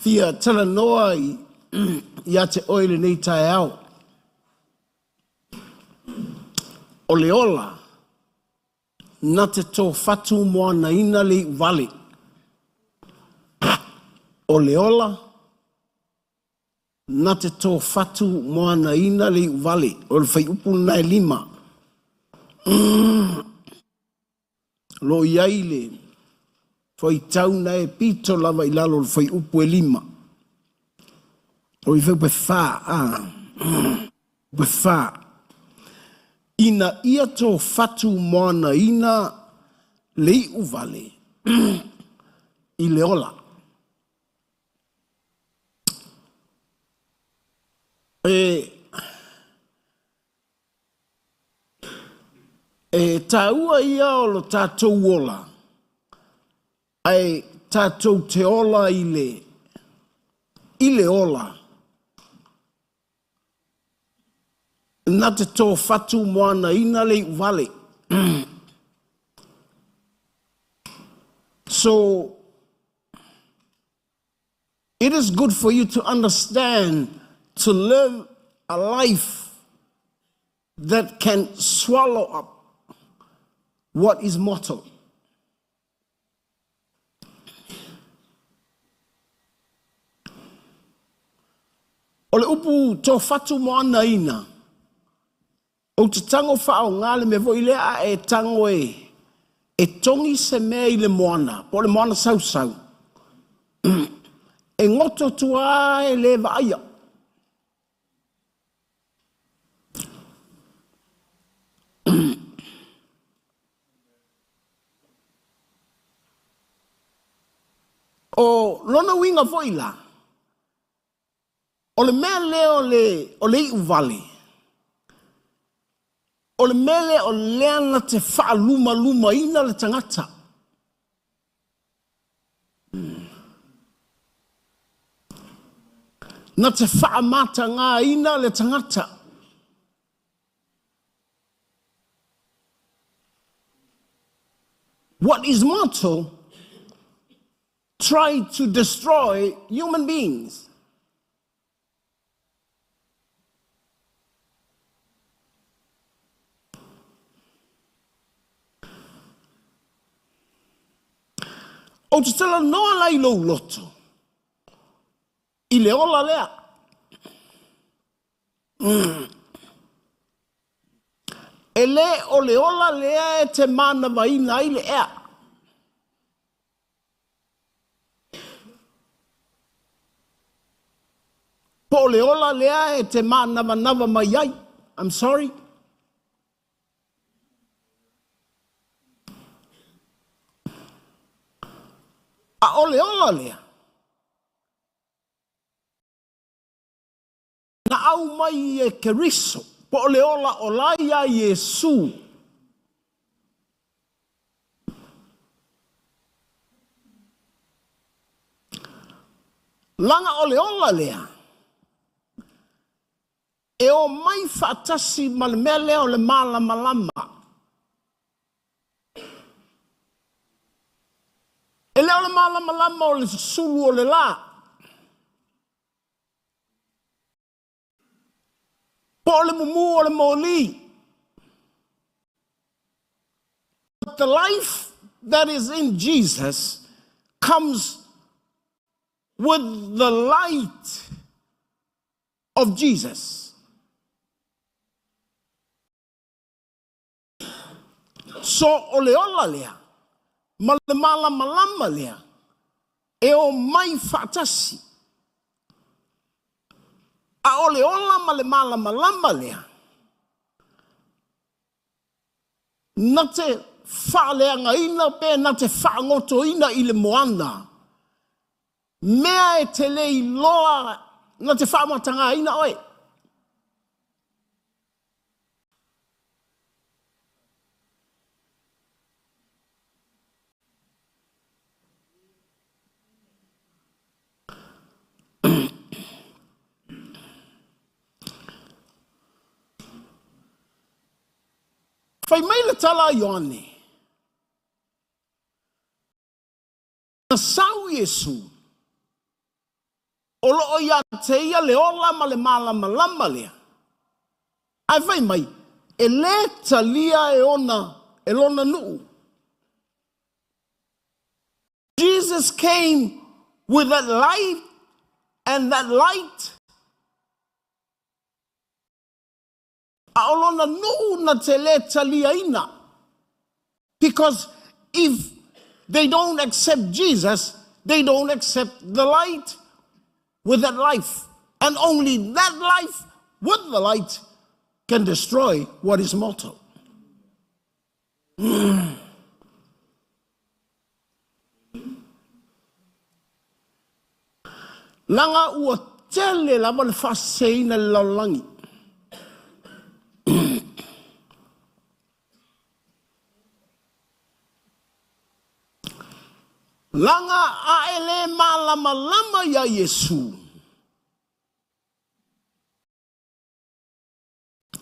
Fia talanoa ia te oe i lenei taeao. O le ola na te tofatu moanaina le iuvale. O le ola na te tofatu moanaina le iuvale. O le fuaiupu lena e 5. O lo o i ai le fuaitau na e pito lava i lalo o le fuaiupu e 5. O le fuaiupu e 4. E 4. Ina ia tofatu moanaina le iuvale i le ola. E taua ia o lo tātou ola, ae tātou te ola i le ola. Na te tofatu moanaina le iuvale. So, it is good for you to understand to live a life that can swallow up what is mortal. O le upu tofatu moanaina, o te tango whaonga le mea foi lea e tango e tongi se mea i le moana, po le moana sausau. E ngoto tua e le vaaia. O lona uiga foi la, o le mea lea o le iuvale, o le mea lea o lea na te faalumalumaina le tagata. Na te faamatagaina le tagata. What is mortal try to destroy human beings. O te talanoa la i lou loto, i le ola lea. E le o le ola lea e te manavaina ai le ea. Po o le ola lea e te manavanava mai ai. I'm sorry. A o le ola lea, na au mai e Keriso, po o le ola o lai ia Iesu. Langa o le ola lea, e o mai faatasi ma le mea lea o le malamalama. E leo le malamalama o le sulu o le la. Po o le mumu o le moli. But the life that is in Jesus comes with the light of Jesus. So o le ola lea, ma le malamalama lea, e o mai faatasi. A o le ola ma le malamalama lea, na te faaleagaina pe na te faangotoina i le moana, mea e te le iloa na te faamatagaina oe. Fai mai le tala a Ioane, na sau Iesu O lo o ia te ia le ola ma le malamalama lea. Ae fai mai, e lē talia e ona, e lona nuu. Jesus came with that life and that light. A o lona nuu na te lē taliaina. Because if they don't accept Jesus, they don't accept the light with that life. And only that life with the light can destroy what is mortal. Leaga ua tele lava le faaseseina i le lalolagi. Leaga a e le malamalama iā Iesu,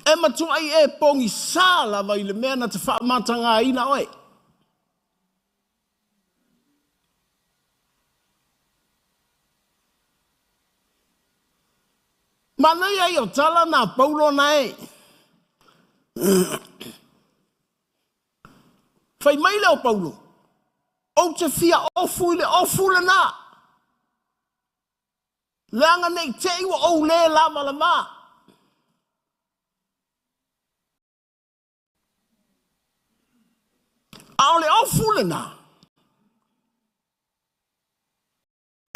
e matuai e pogisa lava i le mea na te faamatagaina oe. Manaia ia o tala na Paulo na e. Fai mai lea o Paulo, Ou te fia ofu i le ofu lena, leaga ne i te i ua ou le lavalava. A o le ofu lena,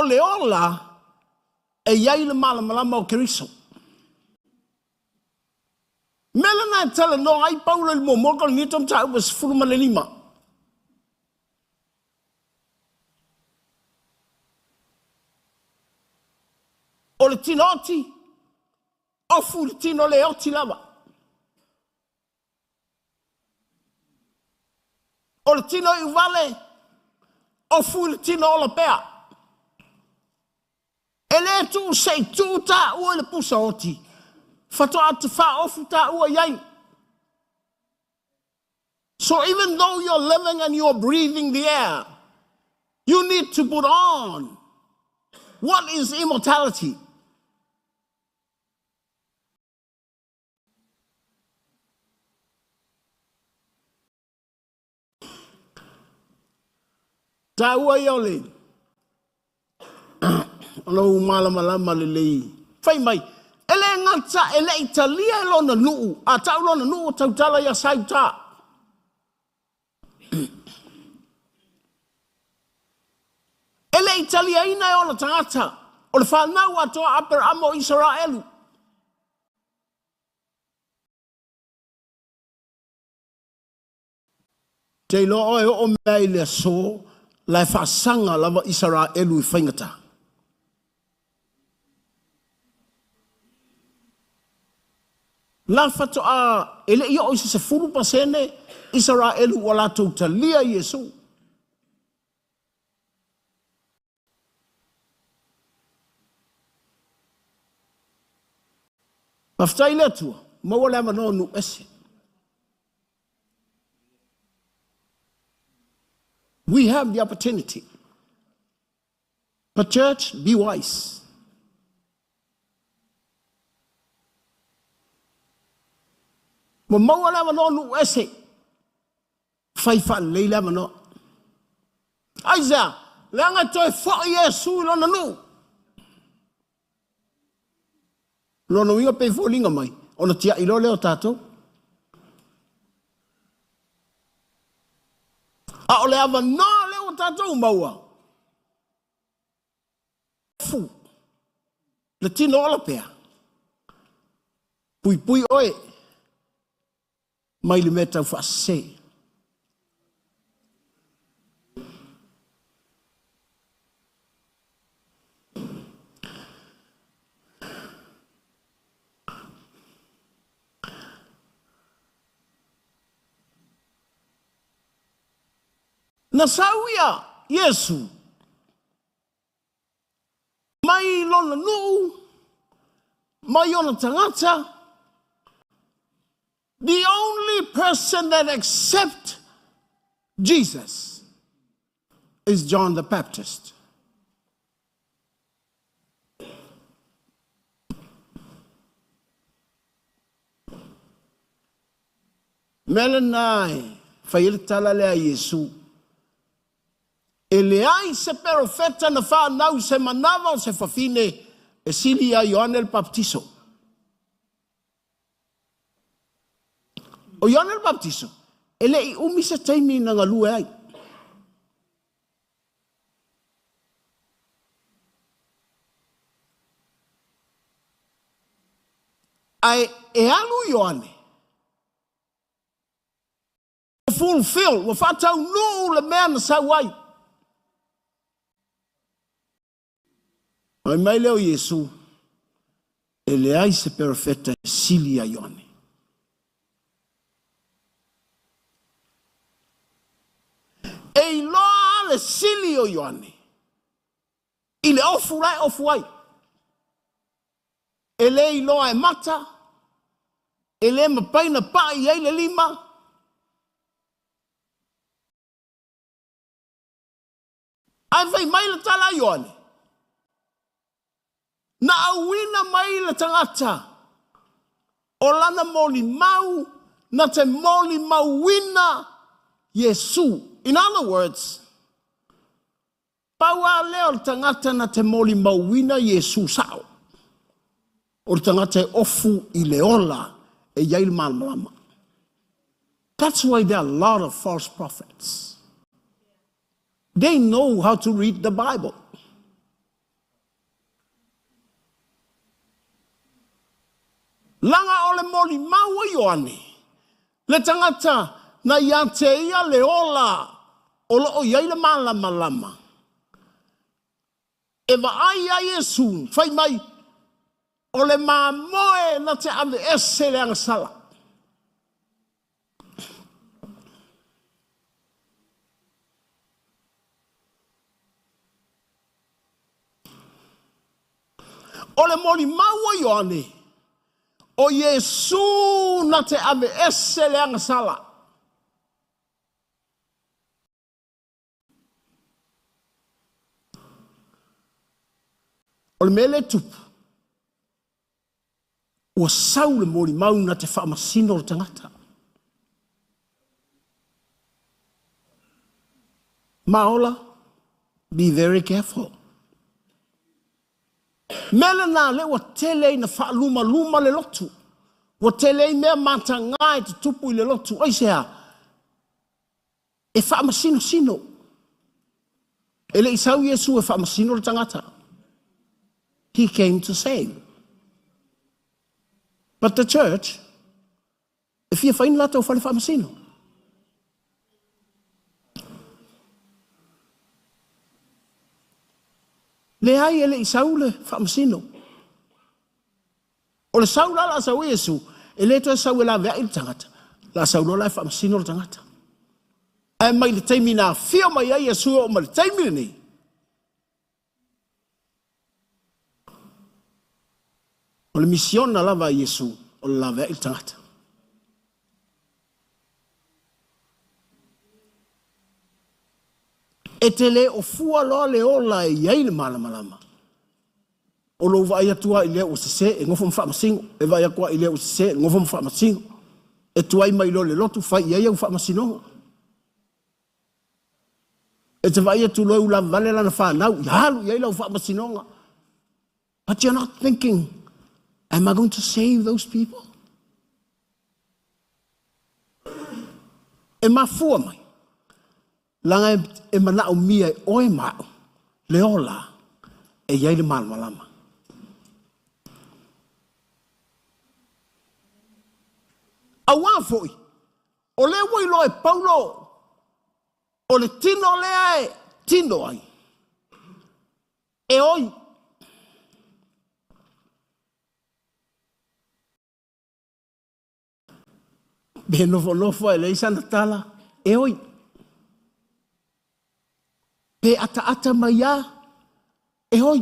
o le ola e i ai le malamalama o Keriso. Mea lena e talanoa ai Paulo i le muamua Korinito mataupu 15. O le tino oti, ofu i le tino le oti lava. O le tino iuvale, ofu i le tino ola pea. E le tuu se i tuu taua i le pusa oti, faatoa faaofu taua i ai. So even though you're living and you're breathing the air, you need to put on what is immortality. Taua ia o le o lou malamalama lelei. Fai mai, e le gata e le i talia e lona nuu, a tau lona nuu o tautala ia Saiuta. E le i taliaina e ona tagata, o le fanau atoa a Aperama o Isaraelu. Te iloa oe e oo mea i le aso la e faasaga lava Isaraelu i faigata. La faatoa e le i oo i se 10% Isaraelu ua latou talia Iesu. Faafetai i le Atua, maua le avanoa o nuu ese. We have the opportunity. But church, be wise. Ua maua le avanoa nuu ese. Fai faalelei le avanoa. Aisea? Leaga e toe foi Iesu i lona nuu. Lona uiga pei foliga mai, ona tiai loa lea o tatou. A o le avanoa lea ua tatou maua, fu le tino ola pea, puipui oe mai le mea tau faasese. Na sau ia Iesu mai lona nuu, mai ona tagata. The only person that accept Jesus is John the Baptist. Mea lena e fai ai le tala lea a Iesu, E leai se perofeta na fanau i se manava o se fafine e sili ia Ioane le Papatiso. O Ioane le Papatiso, e le i umi se taimi na galue ai. Ae e alu Ioane, ua fulfill, ua faataunuu le mea na sau ai. Fai mai lea o Iesu, e leai se perofeta e sili ia Ioane. E iloa lava le sili o Ioane i le ofu la e ofu ai. E le iloa e mata, e le mafai ona pai i ai le lima. Ae fai mai le tala a Ioane, na auina mai le tagata o lana molimau na te molimauina Iesu. In other words, pau lava lea o le tagata na te molimauina Iesu sao, o le tagata e ofu i le ola e i ai le malamalama. That's why there are a lot of false prophets. They know how to read the Bible. Laga o le molimau a Ioane, le tagata na ia te ia le ola o lo o i ai le malamalama, e vaai ia Iesu, fai mai, o le mamoe na te aveese le agasala. O le molimau a Ioane, o Iesu na te aveese le agasala. O le mea lea e tupu, ua sau le molimau na te faamasino le tagata. Maola, be very careful. Mea lena lea ua tele ai na faalumaluma le lotu. Ua tele ai mea mataga e tutupu i le lotu. Aisea? E faamasinosino. E le i sau Iesu e faamasino le tagata. He came to save. But the church, e fia fai ni latou fale faamasino. Leai, e le i sau le faamasino. O le sau la o le a sau ai Iesu, e le toe sau e laveai le tagata, o le a sau loa la e faamasino le tagata. Ae mai le taimi na afio mai ai Iesu e oo mai le taimi lenei, o le misiona lava a Iesu, o le laveai le tagata. E te le ofua loa le ola e i ai le malamalama. O lou vaai atu lava i lea ua sese, e nofo ma faamasino. E vaai atu lava i lea ua sese, e nofo ma faamasino. E tuai mai loa i le lotu, fai i ai au faamasinoga. E te vaai atu loa e ulavavale lana fanau, ia alu i ai lau faamasinoga. But you're not thinking, am I going to save those people? E mafua mai, leaga e manaomia e oe ma au le ola e i ai le malamalama. Auā foi, o lea ua iloa e Paulo o le tino lea e tino ai, e oi. Pe nofonofo ae leai sana tala, e oi. Pe ataata mai a, e oi.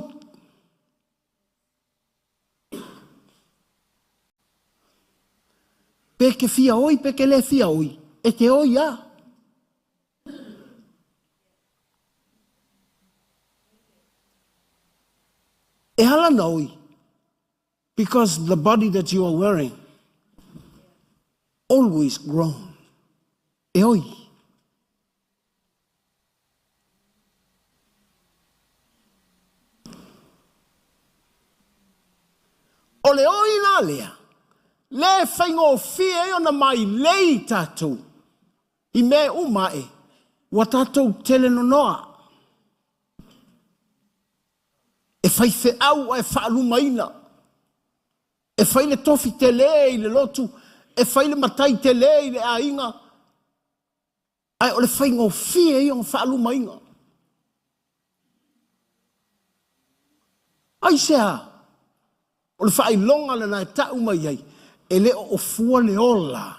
Pe ke fia oi, pe ke le fia oi, e te oi a. E ala na oi, because the body that you are wearing always groans. E oi. O le oi la lea, le faigofie ai ona mailei tatou i mea uma ae, ua tatou tele nonoa. E faifeau ae faalumaina. E fai le tofi tele i le lotu, e fai le matai tele i le aiga, ae o le faigofie ia ona faalumaina. Aisea? O le faailoga lena e tau mai ai, e le o ofua le ola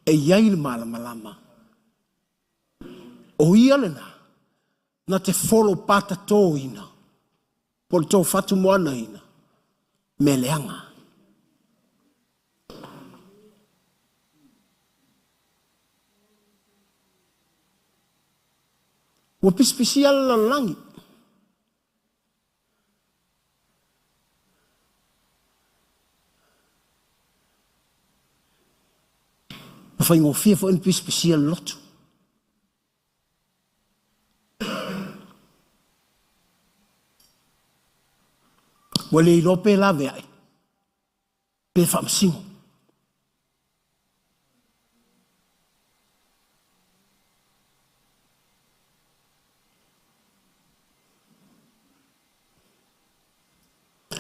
e i ai le malamalama. O ia lena na te folopatatoina po o le toafatumoanaina mea leaga. Ua pisipisia le lalolagi. Ua faigofie foi ona pisipisia le lotu. Ua le iloa pe laveai pe faamasino.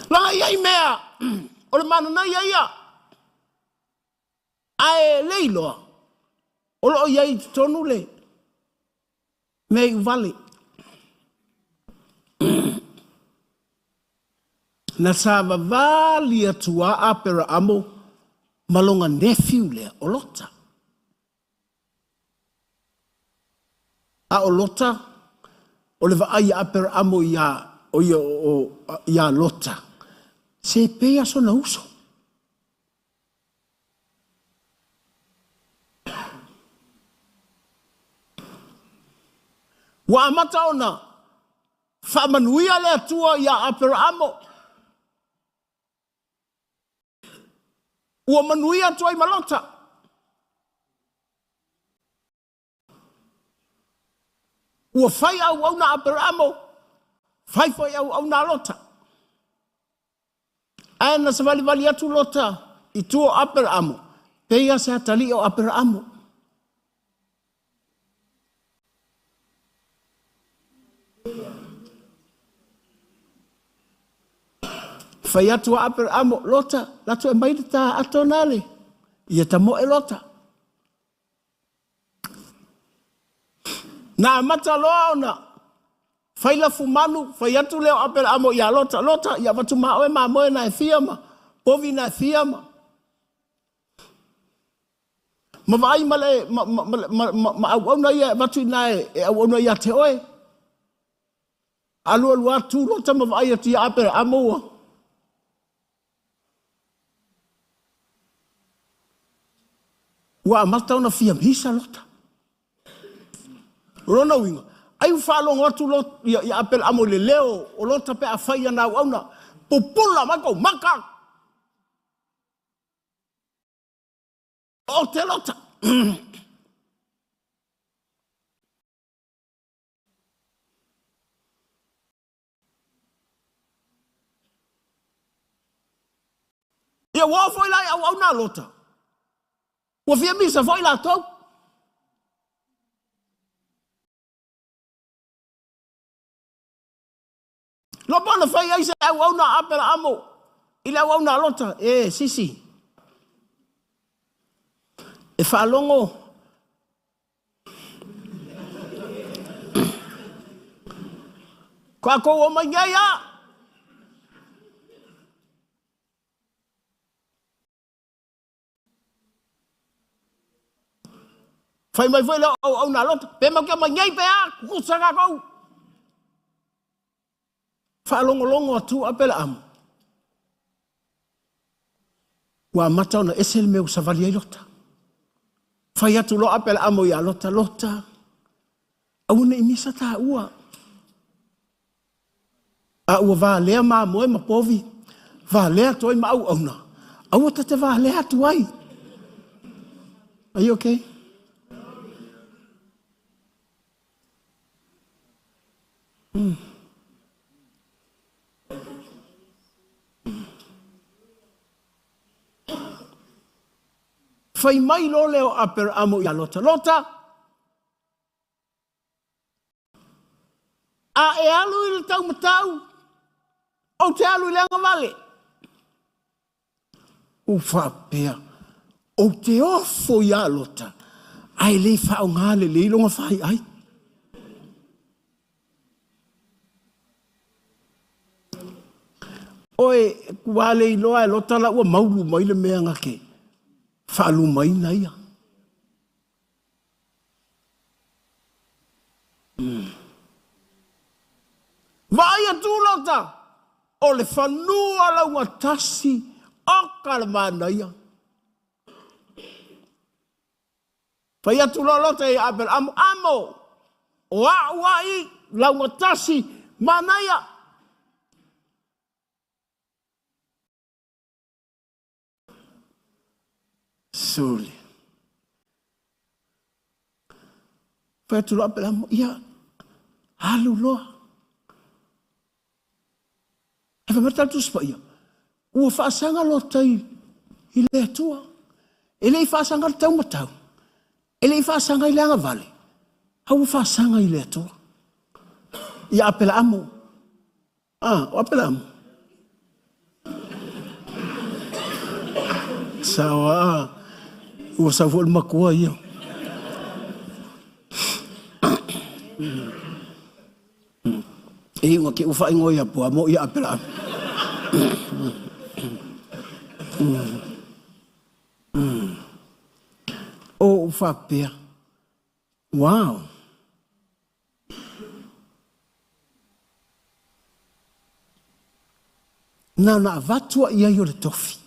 Leaga e i ai mea o le mananaia ia, ae le iloa o lo o i ai i totonu le mea iuvale. Na savavali atu a Aperaamo ma lona nephew lea o Lota. A o Lota, o le vaai a Aperaamo ia, o ia, o, ia Lota, se pei a sona uso. Ua amata ona faamanuia le Atua ia Aperaamo. Ua manuia atu ai ma Lota. Ua fai auauna Aperaamo, fai foi auauna a Lota. Ae na savalivali atu Lota i tua o Aperaamo, pei a se atalii o Aperaamo. Fai atu a Aperaamo, Lota, latu e mai le ta ato nale, ia tamoe Lota. Na amata loa ona fai lafumanu, fai atu lea o Aperaamo ia Lota, Lota, ia avatu ma oe mamoe na e fia ma povi na e fia ma ma vaai ma le ma, ma, ma, ma, ma, ma auauna ia e avatu i ina e auauna ia te oe. Alualu atu Lota ma vaai atu ia Aperaamo ua Ua amata ona fia misa Lota. O lona uiga, ai ua faalogo atu Lot, ia, ia Aperaamo i le leo o Lota pe a fai ana auauna, pupula mai kou maka! O te Lota! Ia ua oo foi la i auauna a Lota, ua fia misa foi latou. Lopo na fai ai se auauna a Aperaamo i le auauna a Lota, e sisi, e faalogo Tatou o mai nei a. Fai mai foi le auauna a Lota, pe matou te omai nei pe a, tutusa tatou. Faalogologo atu Aperaamo, ua amata ona ese le mea ua savali ai Lota. Fai atu loa Aperaamo ia Lota, Lota, aua ne i misa taua. A ua valea mamoe ma povi, valea atu ai ma auauna, aua ta te valea atu ai. Are you okay? Fai mai loa lea o Aperaamo ia Lota, Lota, a e alu i le taumatau, ou te alu i le agavale. Ua faapea, ou te ofo ia Lota, ae le faaaoga lelei lona faiai. Oe, ua le iloa e Lota la ua maulu mai le mea na te faalumaina ia. Vaai atu Lota, o le fanua laugatasi, oka le manaia. Fai atu loa Lota ia Aperaamo, Amo, o a'u ai laugatasi, manaia. Suli. Fai atu loa Aperaamo, ia, alu loa. Ae fai mai le Tala Tusi Paia, ua faasaga Lota i le Atua. E le i faasaga i le taumatau, e le i faasaga i le agavale, a ua faasaga i le Atua. Ia Aperaamo, ah, o Aperaamo. Sao ah, ua sau foi le matua ia. E iuga ke ua faaigoa ia pua mo ia Aperaamo. O ou faapea, wow. Na ona avatu a i ai o le tofi.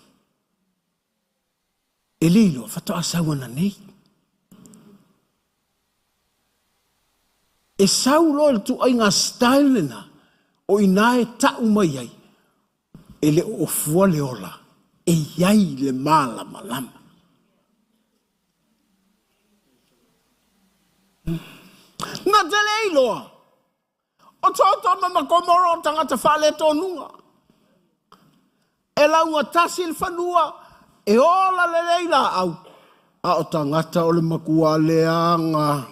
E le iloa faatoa sau ananei. E sau loa le tuaiga style lena, o i ina e tau mai ai, e le o ofua le ola, e i ai le malamalama. Na te le iloa, o Sotoma ma Komoro o tagata faaletonuga. E laugatasi le fanua, e ola lelei laau, a o tagata o le matua leaga.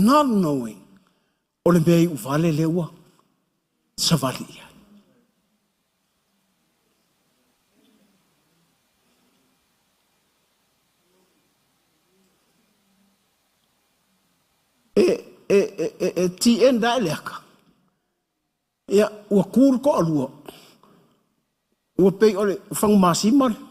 Not knowing, o le mea iuvale lea ua savali i ai. E, e, e, e, e TN da le aka. Ia, ua ku le toalua. Ua pei o le fagumasima le.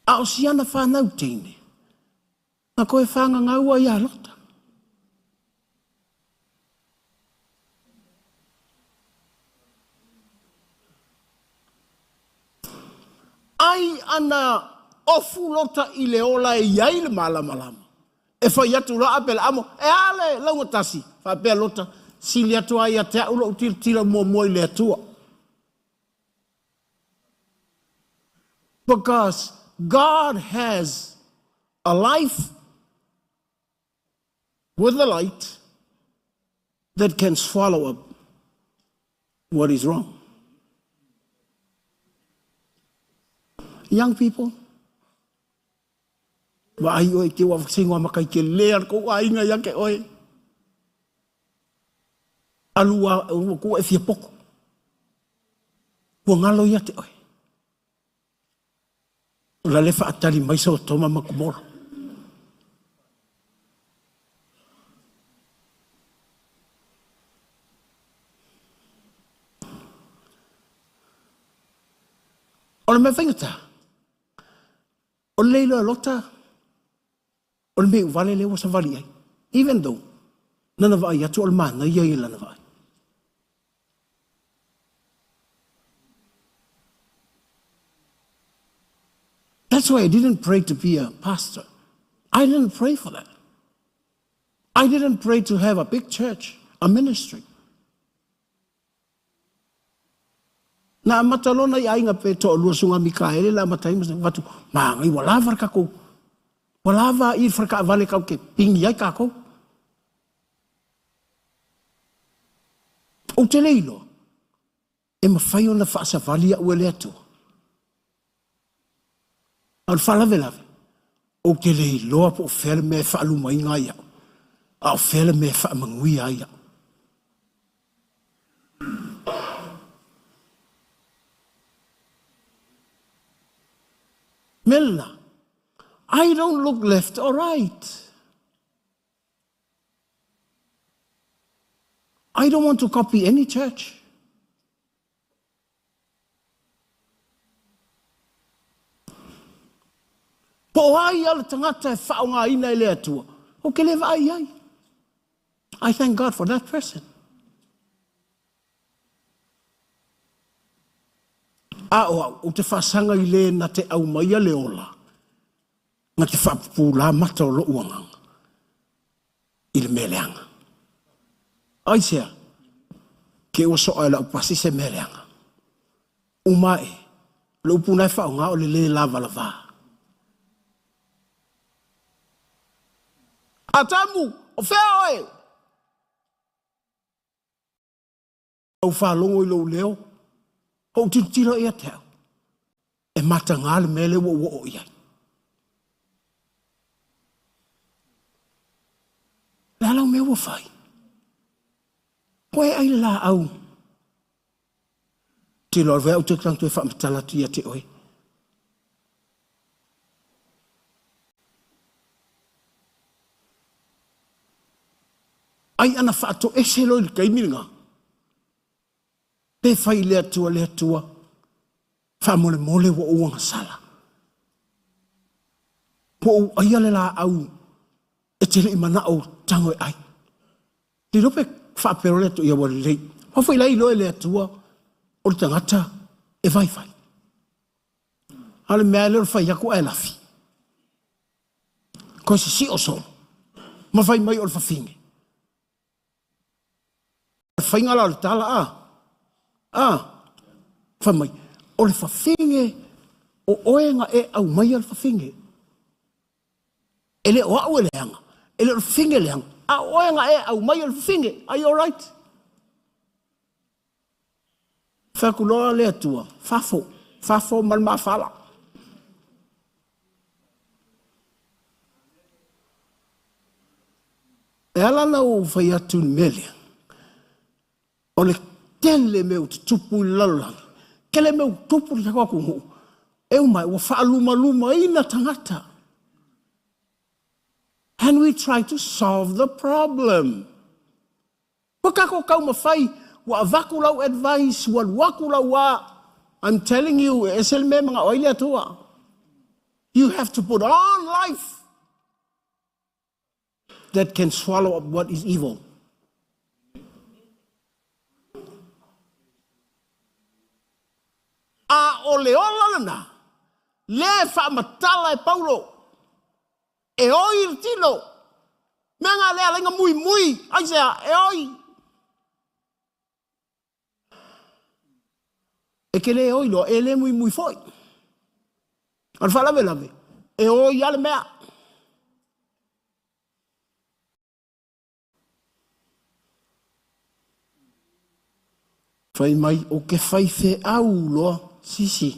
A o si ana fanau teine, na toe fagagau ai ia Lota. Ai ana ofu Lota i le ola e i ai le malamalama. E fai atu loa Aperaamo, e a le laugatasi? Faapea Lota, sili atu lava ia te au lou tilotilo muamua i le Atua. Because God has a life with the light that can swallow up what is wrong. Young people, vaai oe te ua singoa makai ke lea le kou aiga ia ke oe. Alu ua kua e fia poko. Ua ngalo ia te oe. O la le faatali mai Sotoma ma Komoro. O le mea faigata, o le iloa Lota, o le mea iuvale lea ua savali ai. Even though, nana vaai atu o le manaia ia lana vaai. That's why I didn't pray to be a pastor. I didn't pray for that. I didn't pray to have a big church, a ministry. Na amata loa nai aiga pe toalua susuga Mikaele na amata ai ma avatu magai ua lava le tatou ua lava i le faletaavale tatou te pigi ai tatou. Ou te le iloa, e mafai ona faasavali au e le Atua. A o le faalavelave, ou te le iloa po o fea le mea e faalumaina ai au, a o fea le mea e faamanuia ai au. Mea lena, I don't look left or right. I don't want to copy any church. Po o ai lava le tagata e faaaogaina e le Atua, ou te le vaai i ai. I thank God for that person. A o au, ou te faasaga i le na te aumaia le ola, na te faapupula mata o lou agaga i le mea leaga. Aisea? Ke ua soa e lau pasi se mea leaga. Uma ae, o le upu na e faaaoga o le le lavalavā. Atamu, o fea oe? Ou faalogo i lou leo, ou tilotilo ia te au, e mataga le mea lea ua ou oo i ai. Le a lau mea ua fai? Ua e ai le laau. Tilo ave au te toe faamatala atu ia te oe. Ai ana faatoese loa i le taimi lena. Pe fai i le Atua, le Atua, faamolemole ua ou agasala. Ua ou aia le laau e te le i manao tago e ai. Le iloa pe faapea loa le Atua, ia ua lelei. Aua foi la e iloa e le Atua o le tagata e vaivai. A o le mea lea o le fai atu ae lafi. Toe sisio solo ma fai mai o le fafine. O le faiga la o le tala a? A? Fai mai, o le fafine, o oe na e aumaia le fafine. E le o au e leaga, e le o le fafine e leaga, a o oe na e aumaia le fafine. Are you alright? Fai atu loa le Atua, fafo, fafo ma le mafala. E ala la ou fai atu i le mea lea, o le tele mea ua tutupu i le lalolagi, tele mea ua tutupu i le tatou atunuu, e uma ua faalumalumaina tagata. And we try to solve the problem. Ua tatou taumafai, ua avatu lau advice, ua alu atu lau a. I'm telling you, e ese le mea e manao ai le Atua. You have to put on life that can swallow up what is evil. A o le ola lena, lea e faamatala e Paulo, e oi le tino. Mea nga lea alainga muimui, aisea, e oi. E ke le oi loa, e le muimui foi. O le faalavelave, e oi lava le mea. Fai mai, o ke faifeau loa, sisi.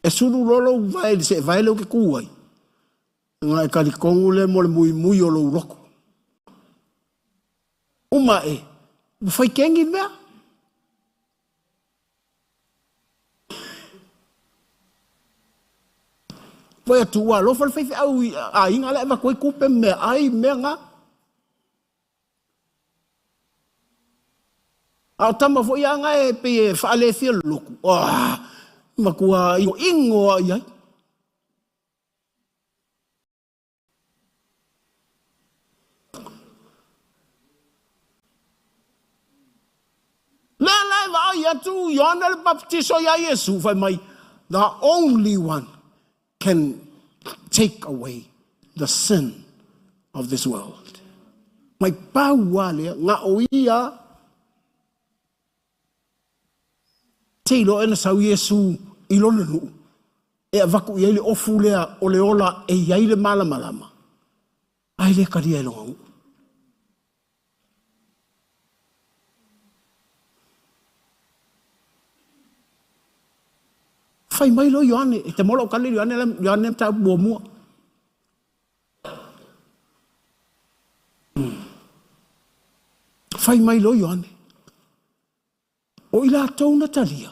E sulu loa lou vae i le seevae lea ou te tu ai, ona e talitonu lea mo le muimui o lou loto. Uma ae, ua fai kegi le mea. Fai atu, ua alofa le faifeau i aiga la e avatu ai tupe ma meaai ma mea na. A o tama foi a na e pei e faalefia le lotu, ah, matua inoino lava i ai. Lea la e vaai atu Ioane le Bapetiso iā Iesu, fai mai, The only one can take away the sin of this world. Mai pau lava lea, na o ia te iloa ena sau Iesu i lona nuu e avatu i ai le ofu lea o le ola e i ai le malamalama, ae le talia e lona nuu. Fai mai loa Ioane, e te maua lau tala i Ioane, Ioane mataupu muamua. Fai mai loa Ioane, o i latou na talia,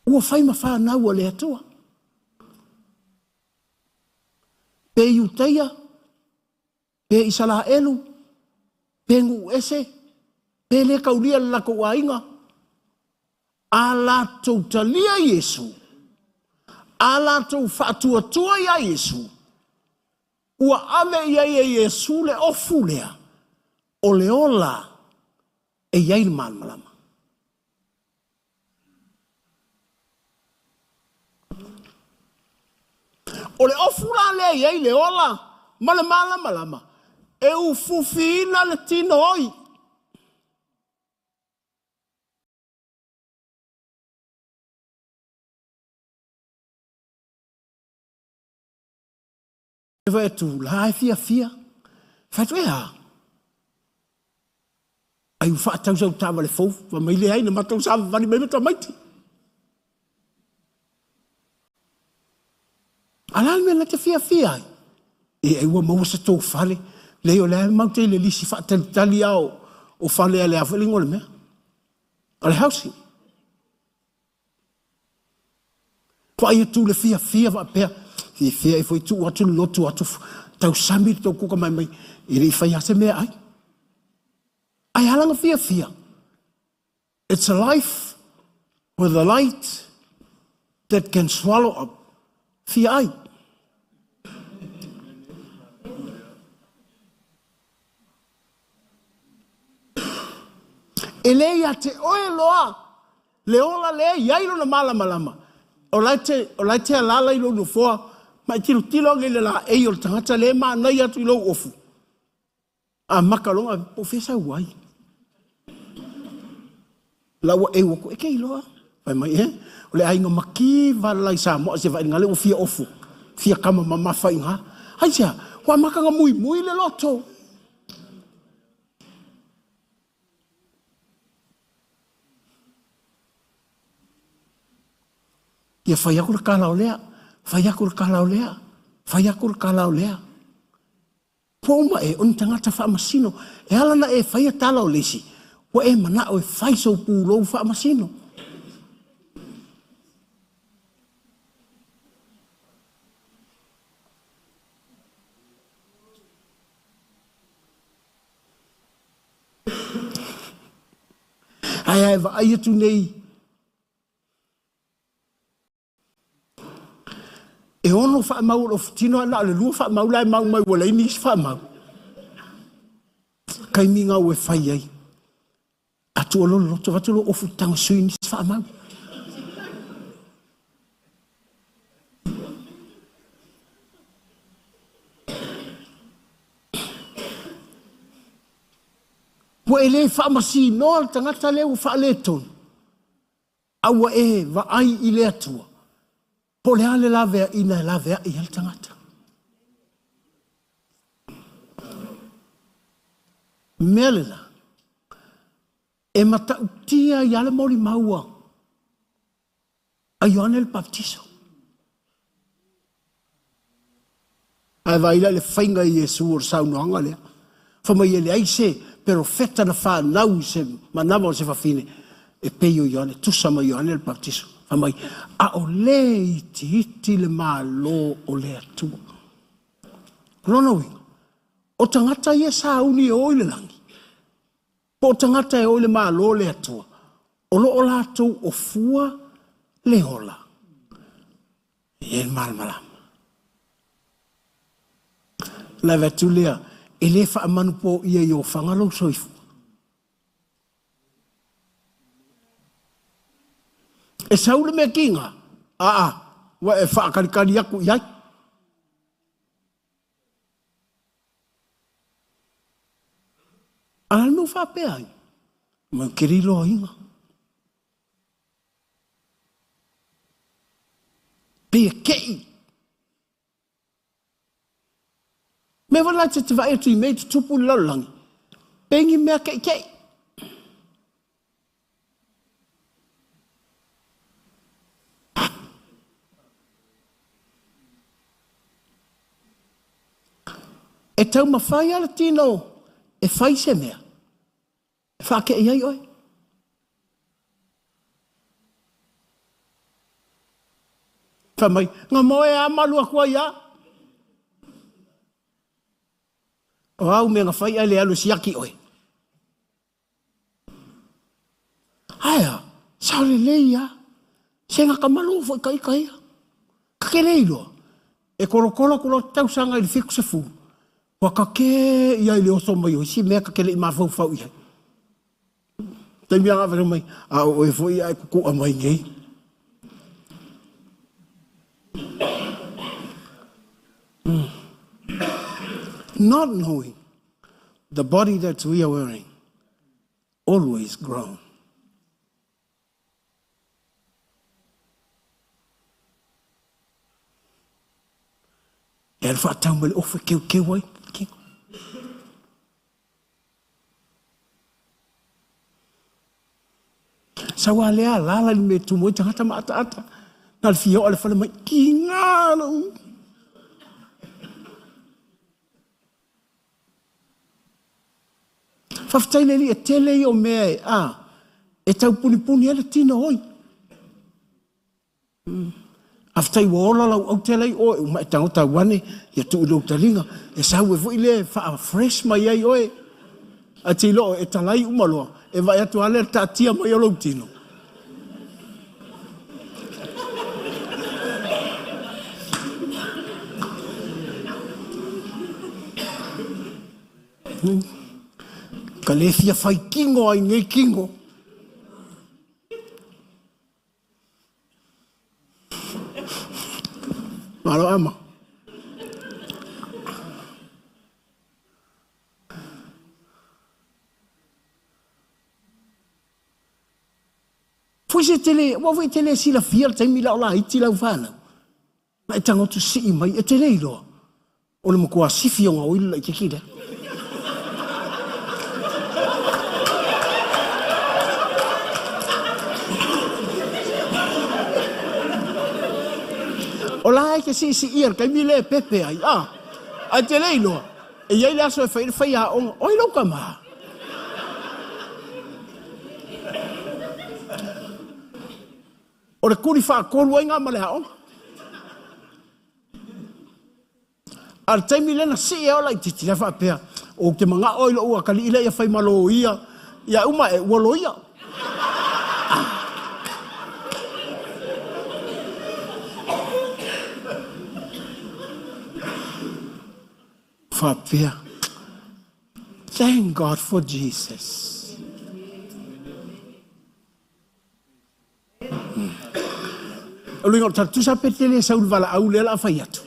ua fai ma fanau a le Atua. Pe Iutaia, pe Isaraelu, pe nuu ese, pe le taulia le latou aiga, a latou talia Iesu, a latou faatuatua iā Iesu, ua ave i ai e Iesu le ofu lea o le ola e i ai le malamalama. O le ofu la lea e i ai le ola ma le malamalama, e ufufiina le tino oi. E vaai atu la e fiafia. Fai atu, e a? Ai ua faatau sau taavale fou, fai mai leai, na matou savavali mai ma tamaiti. A la le mea na te fiafia ai? E ai ua maua se tou fale. Leai o lea matou te i le lisi faatalitali lava o fale a le a foi le igoa o le mea. O le housing. Vaai atu le fiafia faapea, fiafia ai foi tuu atu le lotu atu tausami le tou kuka mai mai, e le i faia se mea ai. Ae a lana fiafia? It's a life with a light that can swallow up fia ai. E le ia te oe loa le ola lea e i ai lona malamalama, o la e te alaala i lou nofoa ma e tilotilo ane i le laei o le tagata lea e manaia atu i lou ofu, amata loa ona, po o fea e sau ai? La ua eu atu, e te iloa. Fai mai, eh, o le aiga mativa la i Samoa, se vaai le ua fia ofu, fia kama mamafa i ngā. Aisea, ua amata ona muimui le loto. Ia fai aku le kala o lea, fai aku le kala o lea, fai aku le kala o lea. Ua uma ē o ni tagata faamasino. E ala ona e faia tala o le isi, ua e manao e fai sou pulou faamasino. Ae a e vaai atu nei E ono faamau o lou tino ae na o le lua faamau la e mau mai ua leai nisi faamau. Taimi na ua e fai ai. A tua loa le loto, avatu lou ofu tago sui nisi faamau. Ua e le faamasinoa le tagata lea ua faaletonu. A ua e vaai i le Atua, po o le a le laveaiina e laveai ai le tagata. Mea lena, e matautia ai lava le molimau a Ioane le Papatiso. Ae vaai la i le faiga i Iesu o le saunoaga lea. Fai mai e leai se perofeta na fanau i se manava o se fafine e pei o Ioane, tusa ma Ioane le Papatiso. Fai mai, a o le itiiti le Malo o le Atua. O lona uiga, o tagata ia e sauni e o i le lagi, po o tagata e o i le Malo o le Atua, o lo o latou ofua le ola. E i ai le malamalama. Ona avatu lea, e le faamanupoia i ofaga lou soifua. E sau le mea kiga, aa, ua e faatalitali atu i ai. A o le mea ua faapea ai, ou te le iloaina. Pei e kei. Mea foi la te vaai atu i mea i tutupu i le lalolagi, pei ni mea keikei. E taumafai lava le tino e fai se mea e faate'i ai oe. Fai mai, na moe lava ma alu atu ai lava. O au mea na fai ae le alu e siaki oe. Ae a? Sao lelei lava. Se na ta malo foi ta ita ia. Ta te le iloa. E tolotolo atu loa le tausaga i le 70, ua ta te ia i le oso mai o isi mea ta te le i mafaufau i ai. Taimi a na mai, a o oe foi a e tutu'a mai nei. Not knowing the body that we are wearing always grown. E alu faatau mai le ofu e keukeu ai tino. Sau a lea alala i le mea e tumu ai tagata ma ataata. Na le fia oo i le fale mai, kiga lou. Faafetai i le Alii e tele ia o mea e, a, e taupunipuni ai le tino oi. Faafetai ua ola lau aute la i o e uma e tago tau ane ia tuu i lou taliga e sau ai foi lea e faa-fresh mai ai oe. Ae te iloa e talai uma loa, e vaai atu lava lea i le taatia mai o lou tino. Ka le fia fai kino ai nei kino. Malo ama. Foi se tele, ua foi tele silafia le taimi la o laiti lau fanau. Na e tagoto sii mai, e te le iloa. O le matua sifi o gaoi le laititi lea. O la e te siisiia le taimi lea e pepe ai, a, ae te le iloa, e i ai le aso e fai ai le faiaoga, o ai lou tama? O le kuli faatolu ai gā ma le aoga. A o le taimi lea na sii ai o laitiiti, lea faapea, ou te manao i lou atalii lea ia fai ma loia, ia uma e ua loia. Faapea, thank God for Jesus. O le uiga o le tala, tusa pe te le sau i le valaau lea o le a fai atu.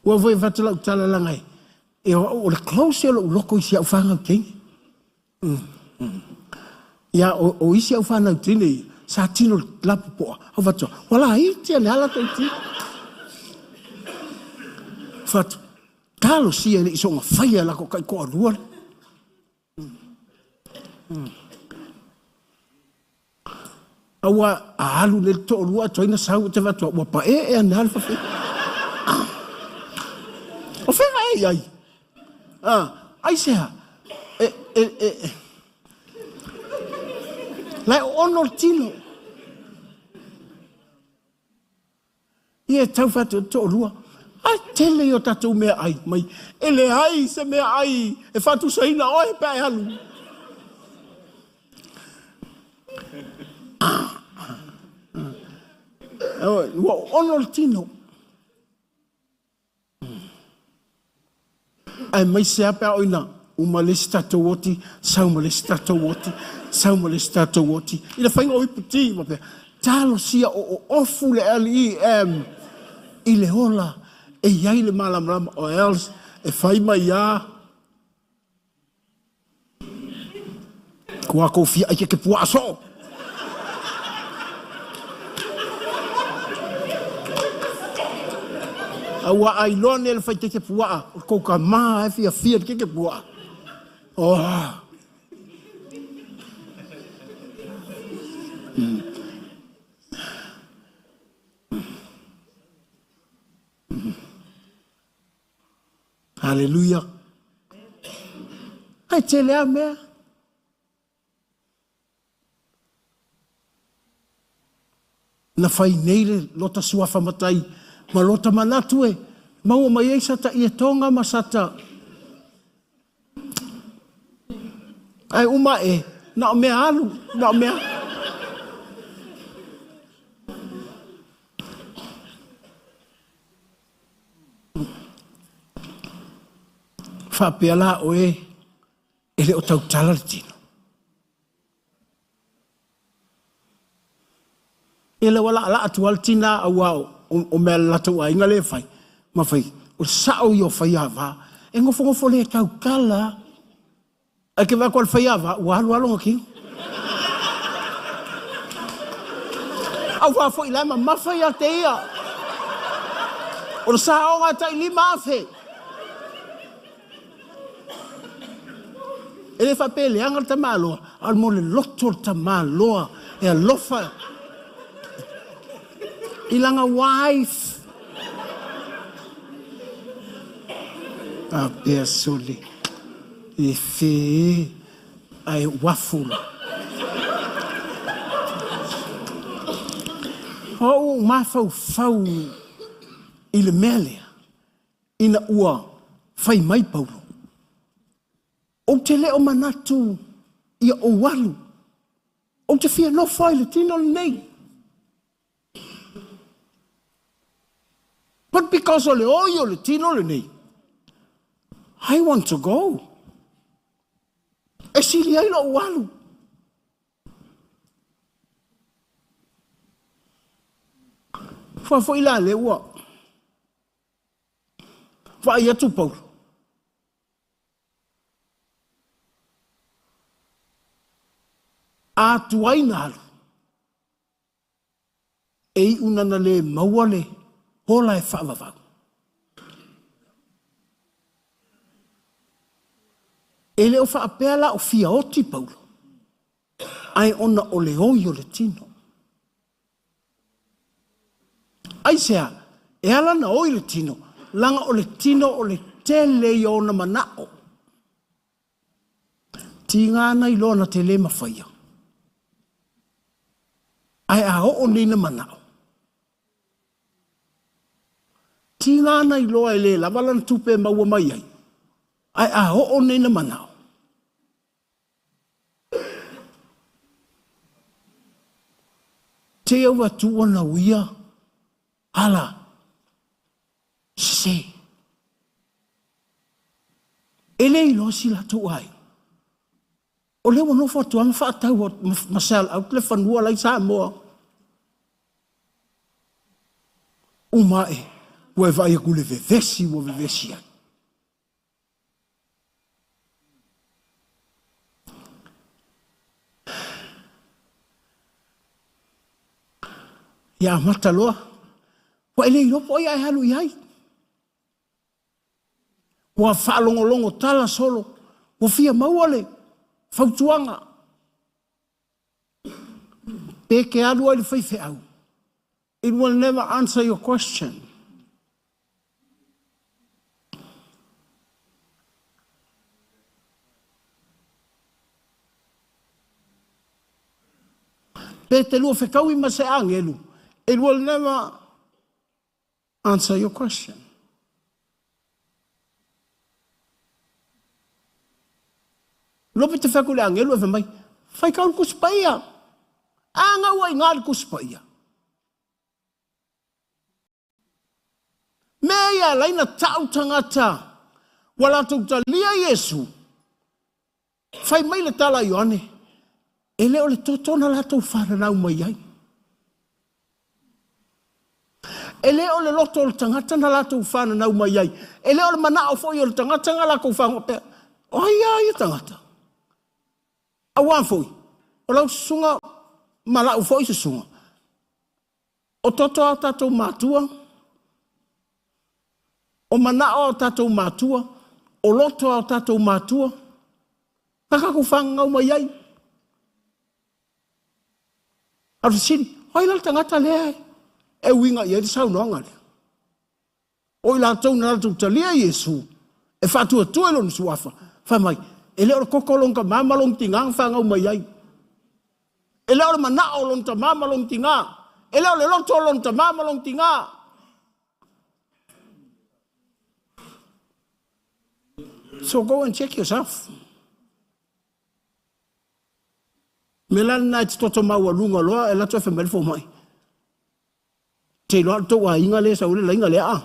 Ua foi fatu lau tala laga e o le close o lou loko i si au fanau teine. Ia, o isi au fanau teine ia, sa tino le lapopoa, au faatoa, ua laiti ane lava latou tino. Fatu, talosia e le i soona faia e latou taitoalua le. Aua a alu nei le toalua atu ai na sau te vaai atu ua paee ane lava le fafine. O fea e i ai? Ah, aisea? E, e, e, e. La e ono le tino. Ia e tau fai atu e toalua, a tele ia o tatou meaai mai, e leai se meaai e faatusaina oe pe a e alu. Ua ono le tino. Aemaise lava pe a oo ina uma le isi tatou oti, sau ma le isi tatou oti, sau ma le isi tatou oti, i le faiga o ipu ti, faapea, talosia o oofu le LEM i le ola e i ai le malamalama, or else e fai mai lava. Kua kou fia ai ke ke puaa soo. A ua ailoa nei le fai keke puaa, o kou tama e fiafia i le keke puaa. Oh. Haleluia. Ae tele a mea. Na fai nei le lota suafa matai ma lota manatu e maua mai ai sata ietoga ma sata ae uma e na o mea alu, na o mea Faapea la oe e le o tautala le tino. Ia lea ua laalaa atu lava le tina aua o mea a le latou aiga lea e fai, ma fai, o le sao ia o faiava. E nofonofo le tautala lava. Ae te vaai atu lava i le faiava, ua alu lava lona tino. Aua foi la e mamafa ia te ia. O le saoga e tai 5,000. E le faapea e leaga le tamaloa, a o le loto o le tamaloa e alofa i lana wife. Faapea sole, e fe ae uafu la. O ou mafaufau i le mea lea, ina ua fai mai Paulo, ou te le o manatu ia ou alu, ou te fia nofo ai i le tino lenei. But because o le oi o le tino lenei, I want to go. E sili ai lou alu. Fua foi la lea ua vaai atu Paulo. A tuai na alu, e iu na na le maua le ola e faavavau. E le o faapea la o fia oti Paulo, ae ona o le oi o le tino. Aisea? E ala na oi le tino, laga o le tino o le tele ia ona manao. Tiga ana iloa na te le mafaia. Ae a oo nei na manao, tiga ana iloa e le lava lana tupe e maua mai ai, ae a oo nei na manao, te au atu ua nauia ala sese. E le iloa si latou aiga. O lea ua nofo atu lava ma faatau ma sell out le fanua la i Samoa. Uma ae, ua e vaai atu i le vevesi ua vevesi ai. Ia amata loa. Ua e le iloa po o ai a e alu i ai. Ua faalogologo tala solo, ua fia maua le fautuaga. Pe ke alu ai le faifeau, it will never answer your question. Pe te lua fekaui ma se agelu, it will never answer your question. Lope te whaku le angelu e wha mai, whai kau le kusi paia. A ngau ai ngā le kusi paia. Mea ia laina tau tangata, ua latou talia Iesu, fai mai le tala a Ioane, e le o le toto na latou fananau mai ai. E le o le loto o le tagata na latou fananau mai ai. E le o le manao foi o le tagata na latou fagoa pea. O ai a ia tagata? Aua foi, o lau susuga ma lau foi susuga, O toto a o tatou matua, o manao a o tatou matua, o loto a o tatou matua, na tatou fagagau mai ai. A o le fesili, o ai la le tagata lea e uiga i ai le saunoaga lea? O i latou na latou talia Iesu, E faatuatua i lona suafa, fai mai, e le o le koko o lona tamā ma lona tinā na fanau mai ai. E le o le manao o lona tamā ma lona tinā. E le o le loto o lona tamā ma lona tinā. So go and check yourself. Me la lena e te toto maualuga loa e lato e fai mai le fomai. Te iloa le tou aiga lea e sau ai le laiga lea a.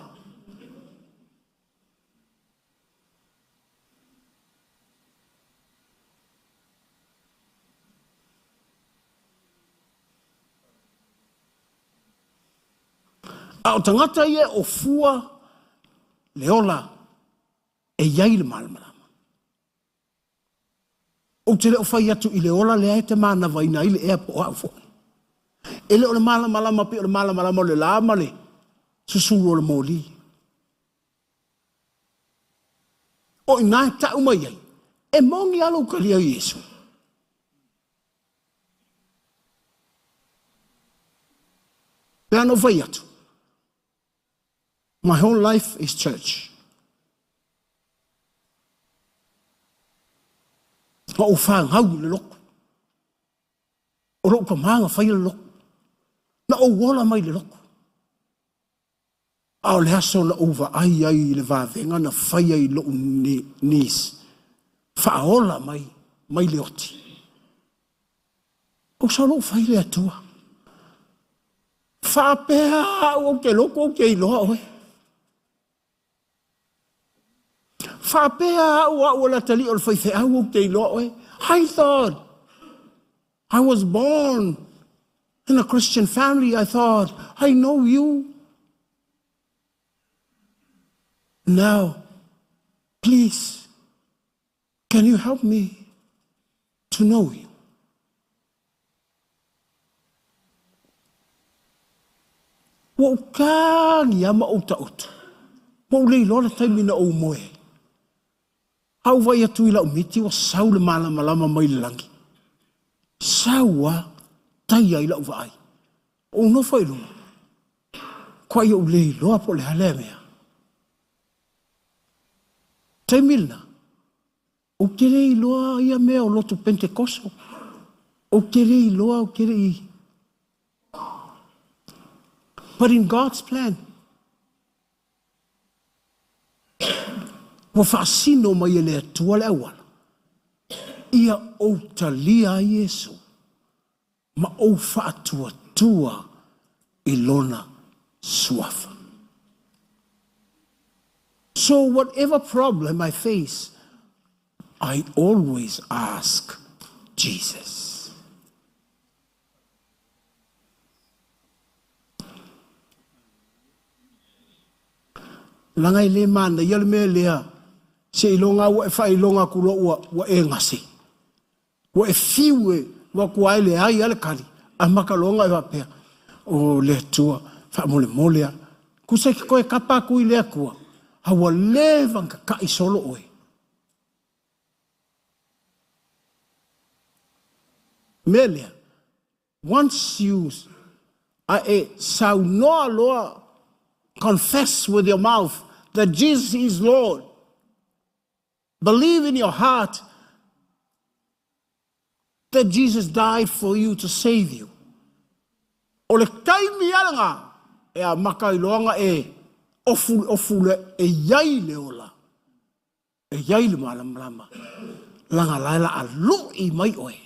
A o tagata ia e ofua le ola e i ai le malamalama. Ou te le o fai atu i le ola lea e te manavaina ai le ea po o au foi. E le o le malamalama pei o le malamalama o le la ma le susulu o le moli. O i ina e tau mai ai, e moni lava lou talia o Iesu. Pe ana ou fai atu, my whole life is church. Na ou fanau i le lotu. O lou tama na faia le lotu. Na ou ola mai le lotu. A o le aso na ou vaai ai i le vavega na faia i lou niece, faaola mai mai le oti. Ou sau loa ou fai le Atua. Faapea au ou te lotu ou te iloa oe. Faapea au au o le atalii o le faifeau ou te iloa oe. I thought I was born in a Christian family. I thought I know you. Now, please, can you help me to know you? Ua ou tagi lava ma ou taoto. Ua ou le iloa le taimi na ou moe ai. A ou vaai atu i lau miti ua sau le malamalama mai le lagi. Sau a taia i lau vaai. Ou nofo i luga. Kuai ou le iloa po o le a lea mea. Taimi lena, ou te le iloa ia mea o lotu Pentekoso. Ou te le iloa, ou te le i... But in God's plan, ua faasino mai e le Atua le auala, ia ou talia ai Iesu ma ou faatuatua i Lona suafa. So whatever problem I face, I always ask Jesus. Leaga e le manaia le mea lea, seiloga ua e faailoga atu loa ua, ua e gase. Ua e fiu e avatu ai leai lava le tali, amata loa ona e faapea, O le Atua, faamolemole lava. Tusa e te toe tapa atu i le Atua, a ua leva ona tata'i solo oe. Mea lea, once you a e saunoa loa, confess with your mouth that Jesus is Lord, believe in your heart that Jesus died for you to save you. O le taimi lava lena e amata ai loa ona e ofu le ofu lea e i ai le ola, e i ai le malamalama, leaga la e la a lu'i mai oe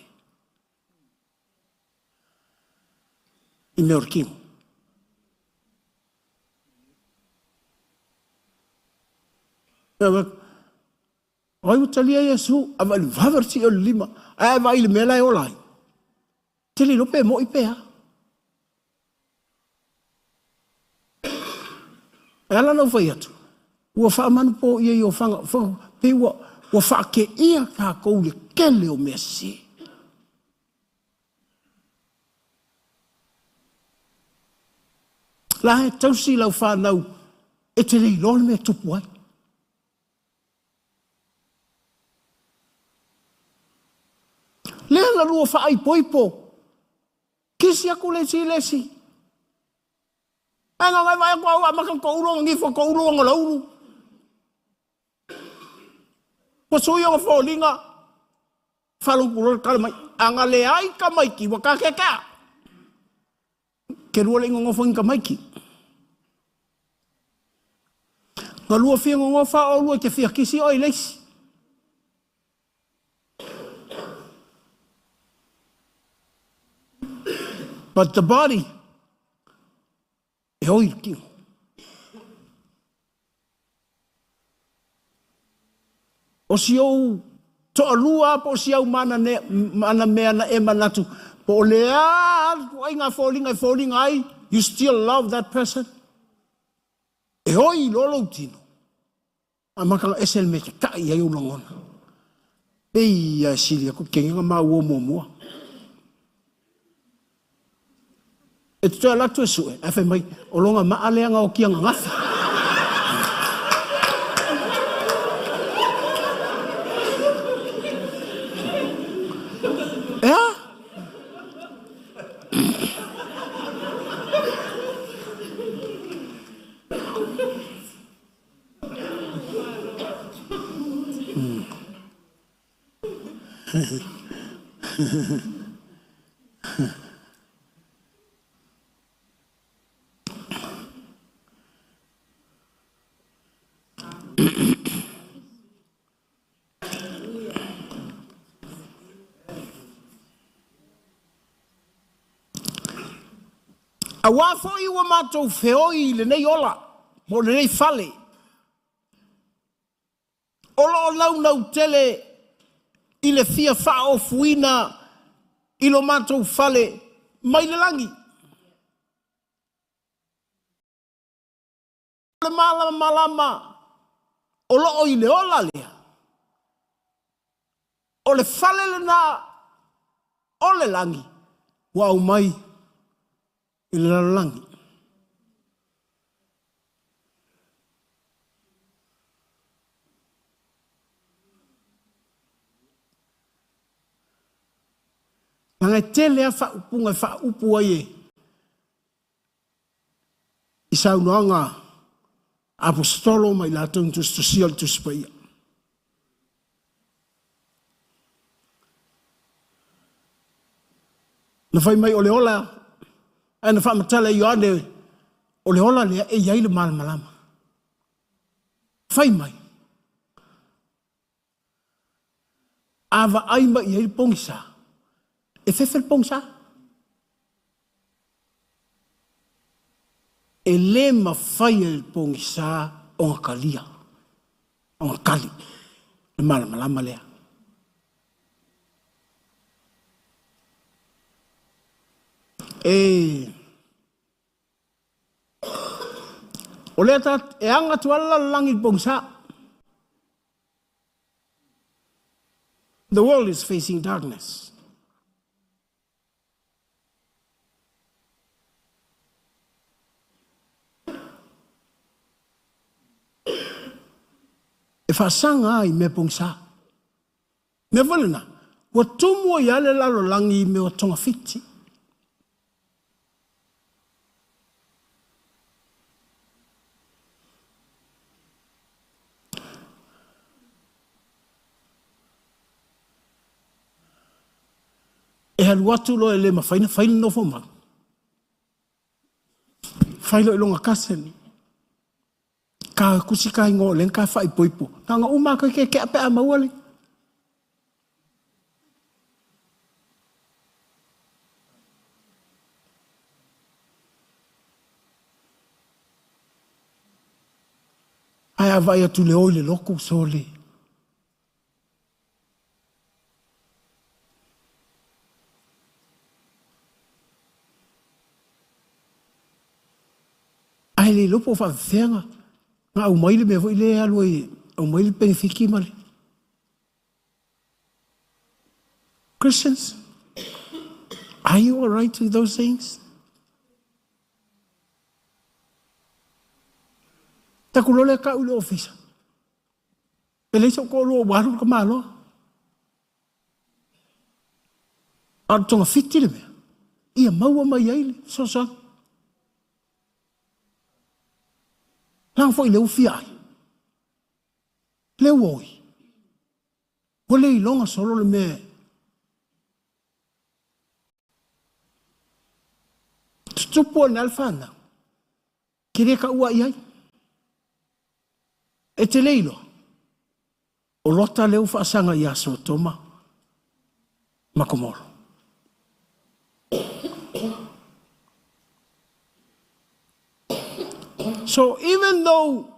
i mea o le kino. O ai ua talia Iesu, a vaai i le vave o le sii o le lima, ae a vaai i le mea la e ola ai, te le iloa pe mo'i pe a. E ala ona ou fai atu, ua faamanupoia i ofaga, pei ua, ua faateia tatou i le tele o mea sese. La e tausi lau fanau e te le iloa le mea e tupu ai. Lea na lua faaipoipo, kisi atu le isi i le isi. Ae na vaai atu au amata ona toulu ona nifo, toulu ona laulu. Ua sui ona foliga, faalogo loa le tala mai, a na leai tamaiti ua ta keakea. Ke lua le i nonofo ni tamaiti. Na lua fia nonofa oulua i te fia kisi oe i le isi. But the body, e oi le tino. O si ou toalua po o si au mana, ne, mana mea na e manatu, po o le a ituaiga foliga e foliga ai, you still love that person. E oi loa lou tino, amata ona ese le mea e tata'i ai ou lagona. Pei lava e sili atu le kegega ma uo muamua. E te toe alu atu e sue, ae fai mai, o lona maa lea na oti ananafi. E a? Auā foi ua matou feoi i lenei ola po o lenei fale o lo o naunautele i le fia faaofuina i lo matou fale mai le lagi. O le malamalama o lo o i le ola lea, o le fale lena o le lagi ua aumai i le lalolagi. Leaga e tele lava faaupuga e faaupu ai e i saunoaga a aposetolo ma i latou na tusitusia le Tusi Paia. Na fai mai o le ola, ae na faamatala e Ioane, o le ola lea e i ai le malamalama. Fai mai, a vaai mai i ai le pogisa, e fefe le pogisa. E le mafai e le pogisa ona talia, ona tali le malamalama lea. E o lea ta, e aga atu lava le lalolagi i le pogisa. The world is facing darkness. E faasaga lava i mea pogisa. Mea foi lena, ua tumu ai lava le lalolagi i mea o togafiti. E alu atu loa e le mafai ona fai le nofomau, fai loa i lona cousin, ka tusi ka igoa o lea na ta faaipoipo, na ona uma lava toe keakea pe a maua le. Ae a vaai atu i le o i le lotu, sole. Ae le iloa po o faafefea na aumai le mea foi lea e alu ai e aumai le penefiti ma le Christians, are you all right with those things? Taku loa lea tau i le ofisa. E leai so'u toalua ua alu le tamaloa. A o le togafiti le mea, ia maua mai ai le fesoasoani. Leaga foi lea ua fia ai, lea ua oi. Ua le iloga solo le mea e tutupu ane lava le fanau, e te le taua i ai. E te le iloa, o Lota lea ua faasaga ia Sotoma ma Komoro. So even though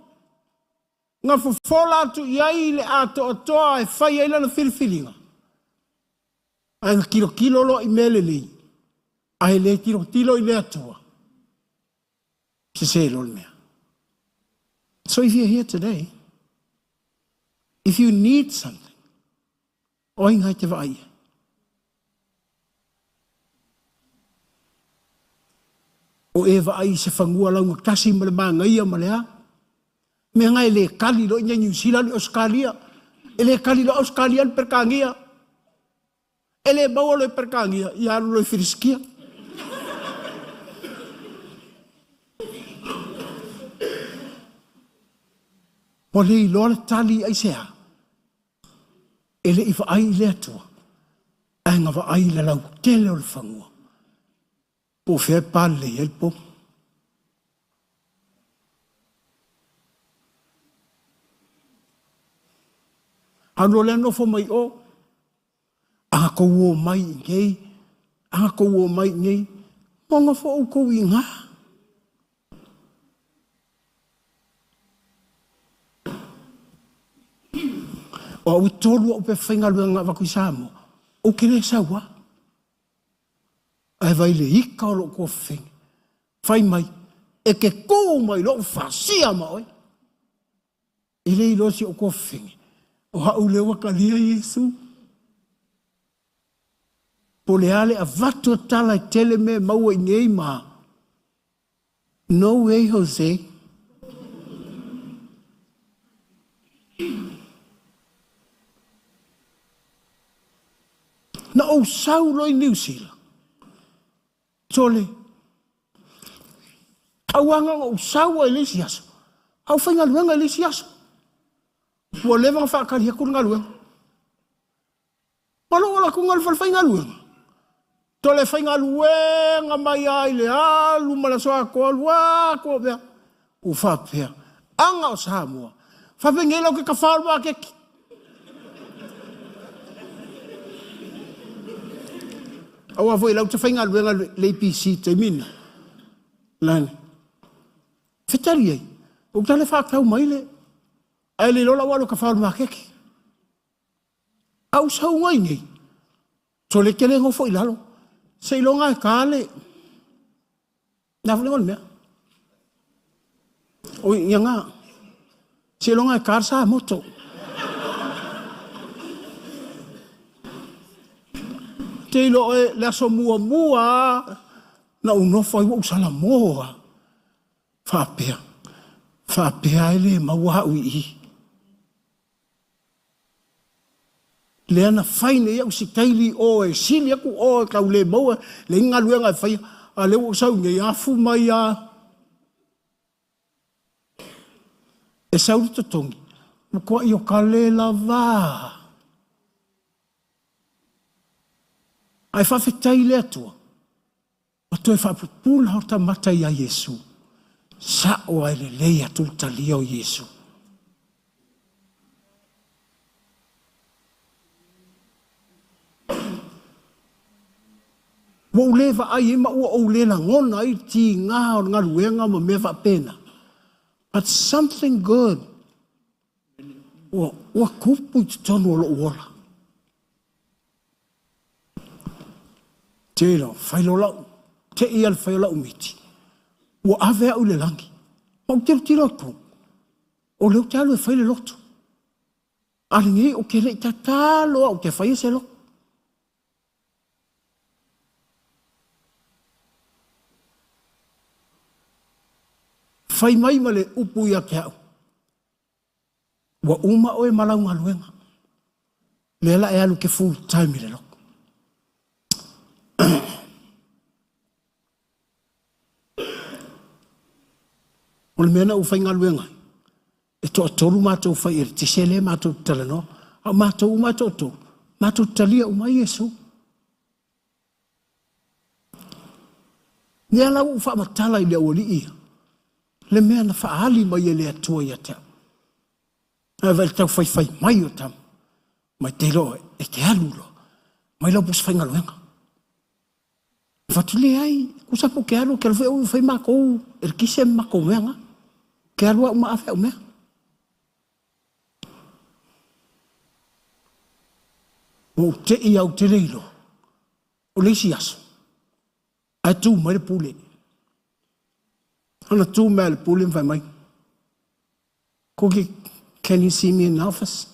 na fofola atu i ai le atoatoa e fai ai lana filifiliga, ae na tilotilo loa i mea lelei, ae le tilotilo i le Atua, sese loa le mea. So if you're here today, if you need something, o ai ngai te vaai ai? O e vaai i se fanua laugatasi ma le manaia ma le a? Mea na e le kali loa i inei i Niu Sila alu i Ausetalia. E le kali loa Ausetalia alu i Peretania. E le maua loa i Peretania, ia alu loa i Filisitia. Ua le iloa le tali aisea? E le i vaai i le Atua, ae na vaai i le lautele o le fanua. Po o fea e palelei ai le pomu. Alu loa lea nofo mai o, a tou omai i inei, a tou omai i inei, ua nofo outou i ina. O au e 3 au pepa faigaluega na avatu i Samoa, ou te le sau lava. Ae vaai i le ita o lou tuafafine, fai mai, e te tu mai loa ou fasia ma oe. E le iloa si ou tuafafine, o au lea ua talia Iesu. Po o le a le avatu o tala e tele mea e maua i inei ma No way Jose. Na ou sau loa i Niu Sila, sole, auaga na ou sau ai i le isi aso, a ou faigaluega i le isi aso. Ua leva ona faatali atu le galuega. Ma lou alu atu i le falefaigaluega, tole faigaluega mai lava i le alu ma le aso atoa, alu atu o mea. Ua faapea, aga o Samoa, faapenei lau te tafao le maketi. Aua foi lau te faigaluega le APC i le taimi lena. Lani. Fetali ai, ou tale faatau mai le, ae le iloa la ua alu e tafao i le maketi. A ou sau ai nei, sole e te le nofo i lalo, seiloga e ta le, le a foi le igoa o le mea? Oi, ia na. Seiloga e ta le samoto. Te iloa oe le aso muamua lava na ou nofo ai ua ou salamo lava. Faapea, faapea e le maua au i i. Lea na fai nei au sitaili i o e sili atu o e tau le maua, leai ni galuega e faia, a o lea ua ou sau nei, afu mai lava e sau le totogi, matuai o ka le lava. Ae faafetai i le Atua, Ua toe faapupula ota mata iā Iesu, sa'o ae lelei atu le talia o Iesu. Ua ou le vaai ai ma ua ou le lagona ai le tiga o le galuega ma mea faapena. But something good ua tupu i totonu o lo'u ola. Tele, fai loa lau, te i a le fai o lau miti, ua ave au i le lagi. Ma ou tilotilo atu, o lea ou te alu e fai le lotu. A lenei ou te le i tatalo au ou te faia se lotu. Fai mai ma le upu ia te au, Ua uma oe ma lau galuega. Lea la e alu ke full time i le lotu. O le mea na ou faigaluega ai, e toatolu matou fai eletise lea matou te talanoa. A o matou uma e toatolu, matou te talia uma ai Iesu. Lea la ua ou faamatala i le aualii ia, le mea na faaali mai e le Atua ia te au. Ae vaai i le taufaifai mai o tama, mai te iloa e te alu loa, aumai lau pusa faigaluega. Ou fai atu, leai, tusa pe ou te alu, ou te alu foi au e fai matou eletise ma matou mea na. Ou te alu au ma ave au mea. Ua ou te i au te le iloa, o le isi aso, ae tu mai le pule. Ona tu mai le pule ma fai mai, Cookie, can you see me in the office?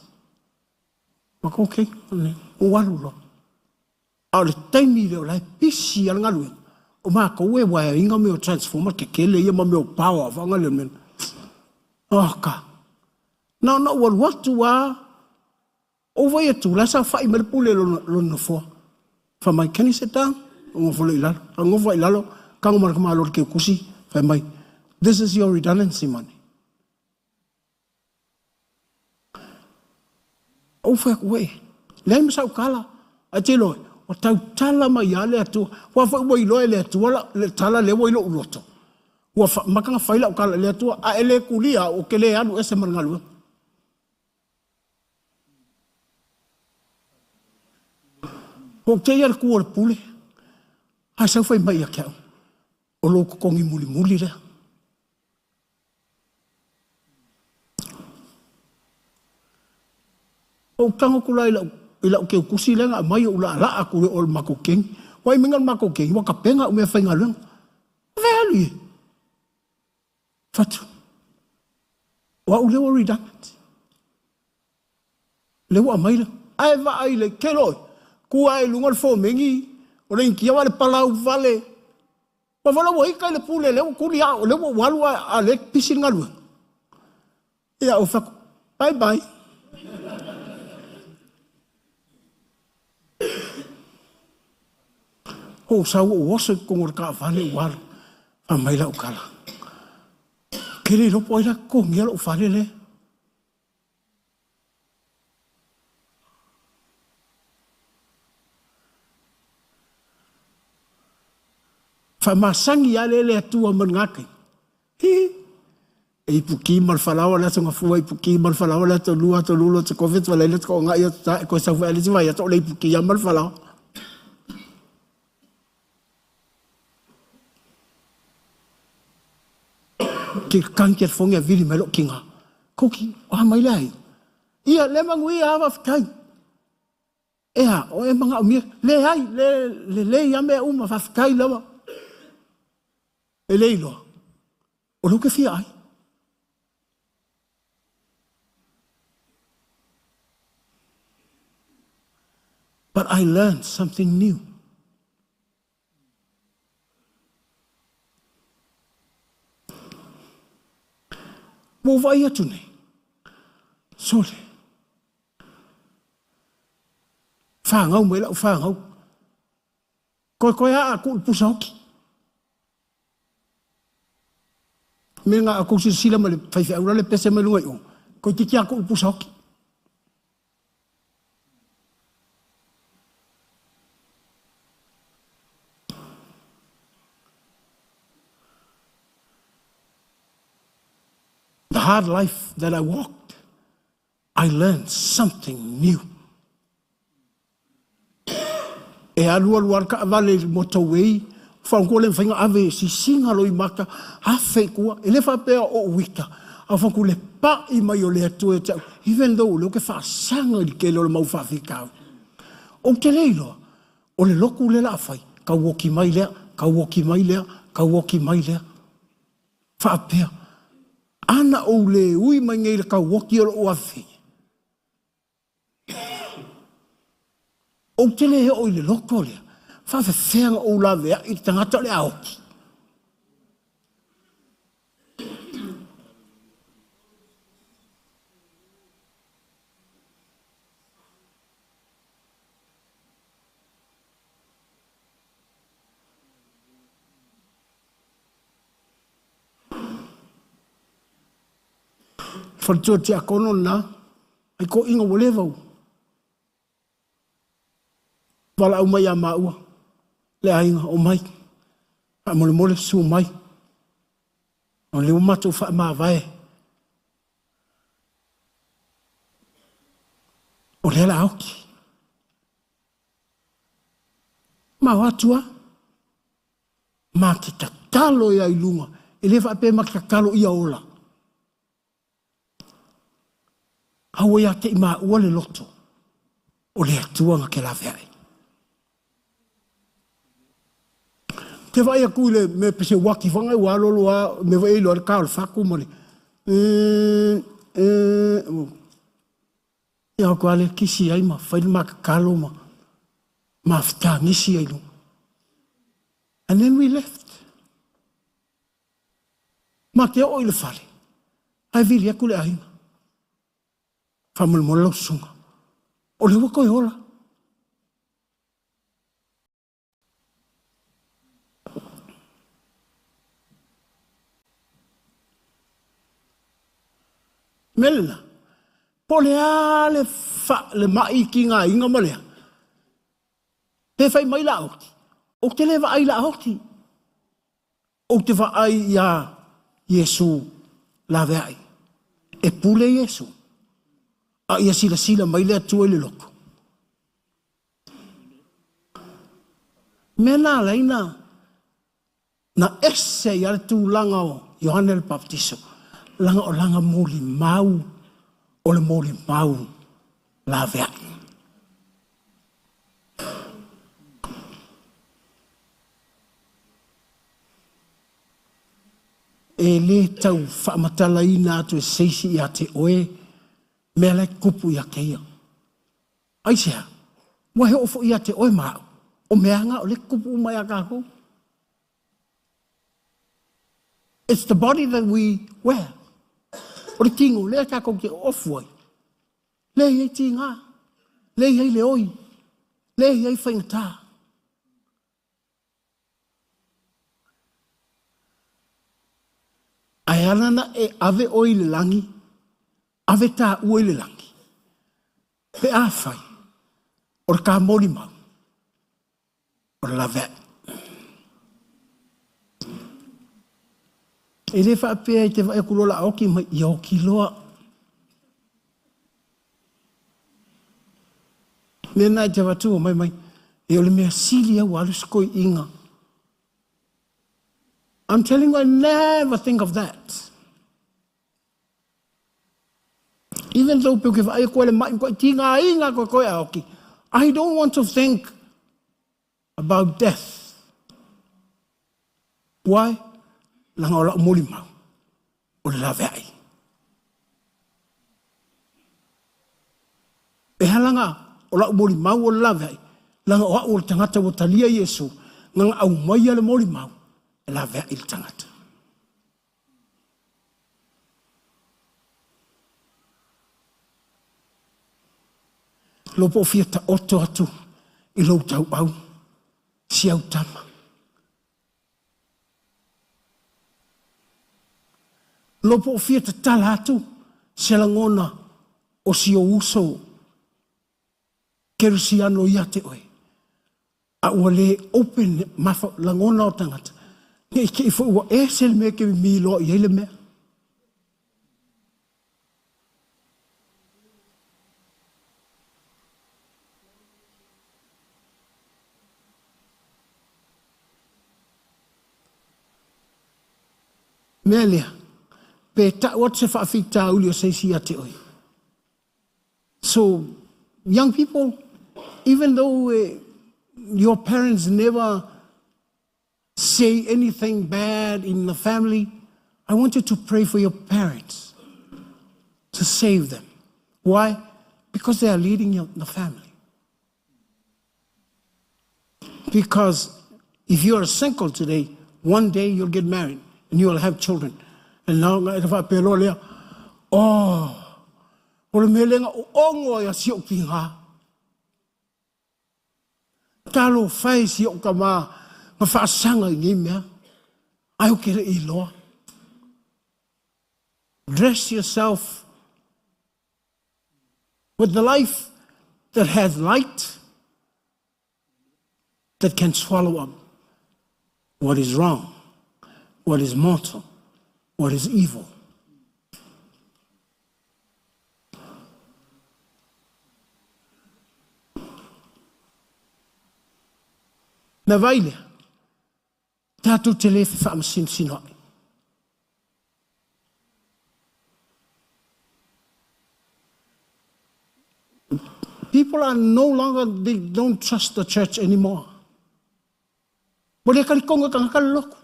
Ua okay, ua alu loa. A o le taimi lea o la e pisi lava le galuega, o matou e wire ina mea o transformer tetele ia ma mea o power faga le mea. Oh ka. Na ona ou alu atu lava, ou vaai atu, la e saofai mai le pule i lona nofoa. Fai mai, can you sit down? Ou nofo loa i lalo. Ou nofo i lalo, tago ma le tamaloa i le teutusi, fai mai, this is your redundancy money. Ou fai atu, e, leai ma sau tala. Ae te iloa, ua tautala mai lava le Atua. Aua foi ua iloa e le Atua le tala lea ua i lou loto. Ua amata ona fai lau tala i le Atua, a e le tulia au, ou te le alu ese ma le galuega. Ua ou te'i lava i le tu a le pule, ae sau fai mai ia te au, o lou totogi mulimuli lea. Ou tago atu la i lau teutusi lea na aumai ou laalaa atu i o i le matou kegi. Ua ai mea o le matou kegi, ua tapena au meafaigaluega. O fea e alu i ai? Fatu. O au lea ua redundant. Lea ua aumai la. Ae vaai le kelo oe. Tu ae i luga le fomeni, o le Initia o le palau vale. Ua vala ua ita i le pule lea ua tuli au, lea ua ou alu a lea e pisi le galuega. Ia, ou fai atu, bye bye. Ou sau ou oso i totonu o le taavale ou alu, fai mai lau tala, ou te le iloa po o ai la e totogia lou fale lea. Faamasani lava lea le Atua ma lena taimi. Hi! E ipuki ma le falaoa le aso gafua, ipuki ma le falaoa le aso lua, aso lulu, aso tofi, aso falaili, aso toagai, aso sa, e toe sau foi lava le isi vaiaso o le ipuki lava ma le falaoa. Ke kani telefoni a vili mai lou tina. Kuki, o a mai le aiga? Ia, lea manuia lava, faafetai. Ea, o e manaomia? Leai, le lelei lava mea uma, faafetai lava. E le iloa, o lea ou te fia ai. But I learned something new. Ua ou vaai atu nei, sole, fanau mai lau fanau, toe toe aa atu i le pusa oti. Mea na outou silasila ma le faifeau la le pese mai luga i o, toeitiiti lava tuu i le pusa oti. The hard life that I walked, I learned something new. E alualu lava le taavale i le motorway, faautoa le mafai ona ave e sisiga loimata, afe i tua. E le faapea o ou ita, a fai le pai mai o le Atua ia te au, even though o lea ou te faasaga i le tele o le mau faafitauli. Ou te le iloa, o le lotu lea o le a fai, tau oti mai lea, tau oti mai lea, tau oti mai lea. Faapea, a na ou le ui mai nei i le tau oti o lou afe, ou te le oo i le loto lea, faafefea ona ou laveai i le tagata o le a oti. Faletua tiakono lena, ai toeaiina ua leva ua Valaau mai ia maua le aiga, omai, faamolemole susu mai. O lea ua matou faamavae, o lea o le a oti. Ma o atu lava, ma te tatalo ia i luga, e le faapea ma te tatalo ia ola. Aua ia te i maua le loto o le Atua na te laveai. Ou te vaai atu i le mea pei se uati foi lea ua alu alu lava, mea foi ia e iloa ai le ta o le fatu ma le Ia o atu lava lea kisi ai ma fai le ma tatalo ma ma fetagisi ai luga. And then we left. Ma te oo i le fale, ae vili atu le aiga. Faamolemole lau susuga, o lea ua toe ola. Mea lena, po o le a le, fa, le mai tigaina ma lea, pe fai mai la oti, ou te le vaai la oti, ou te vaai iā Iesu laveai. E pule Iesu, a ia silasila mai le Atua i le loto. Mea na ala ai na na ese ai lava le tulaga o Ioane le Papatiso, leaga o lana molimau o le molimau laveai. E le tau faamatalaina atu e se isi ia te oe mea la e tupu ia te ia. Aisea? Ua he oo foi ia te oe ma au, o mea na o lea e tutupu uma ia tatou. It's the body that we wear. O le tino, lea tatou te ofu ai. Lea e i ai tiga, lea e i ai le oi, lea e i ai faigata. Ae ala na e ave oe i le lagi, ave taua i le lagi, pe afai o le ta molimau, o le laveai. E le faapea e te vaai atu loa o le a oti mai, ia oti loa. Mea lena e te avatu mai mai, e o le mea sili ia ua alu si toeaina. I'm telling you, I never think of that. Even though pe ke vaai atu ai le mai matuai tigaina koe koe a oti, I don't want to think about death. Why? Leaga o lau molimau, o le laveai. E ala na o lau molimau o le laveai, leaga o au o le tagata ua talia Iesu, na na aumaia le molimau e laveai le tagata. Lo po o fia taoto atu i lou tauau, si au tama. Lo po o fia tatala atu se lagona o si ou uso kerisiano ia te oe. A ua le open mafa lagona o tagata, ne i te i foi ua ese le mea e te mimi loa i ai le mea. Mea lea, pe tau atu se faafitauli o se isi ia te oe. So, young people, even though your parents never say anything bad in the family, I want you to pray for your parents to save them. Why? Because they are leading the family. Because if you are single today, one day you'll get married and you'll have children. And now, e faapea loa lea, oh, o le mea lea na oogo ai a si ou tiga. Talofa e si ou tama ma faasaga i nei mea, ae ou te le i iloa. Dress yourself with the life that has light. that can swallow up what is wrong, what is mortal, what is evil. Na vai lea, tatou te le fefaamasinosinoai. People are no longer, they don't trust the church anymore. Ua le talitonu e tagata le lotu.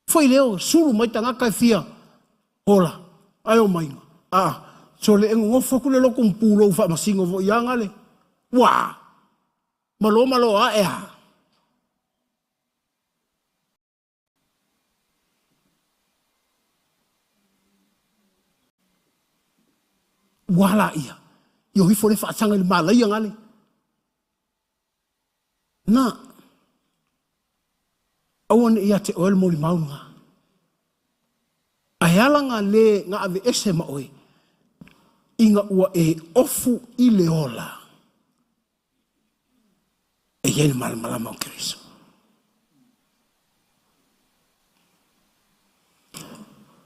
Foi leo, sulu mai tagata e fia ola, ae omai. A, sole e nonofo atu le lotu ma pulou faamasino foi ia gale. Ua, malo malo a e a. Ua la ia. Ia o ifo le faasaga i le malaia gale. Na, aua ne i ia te oe le molimau lena. Ae ala na le na aveese ma oe, ina ua e ofu i le ola. E i ai le malamalama o Keriso.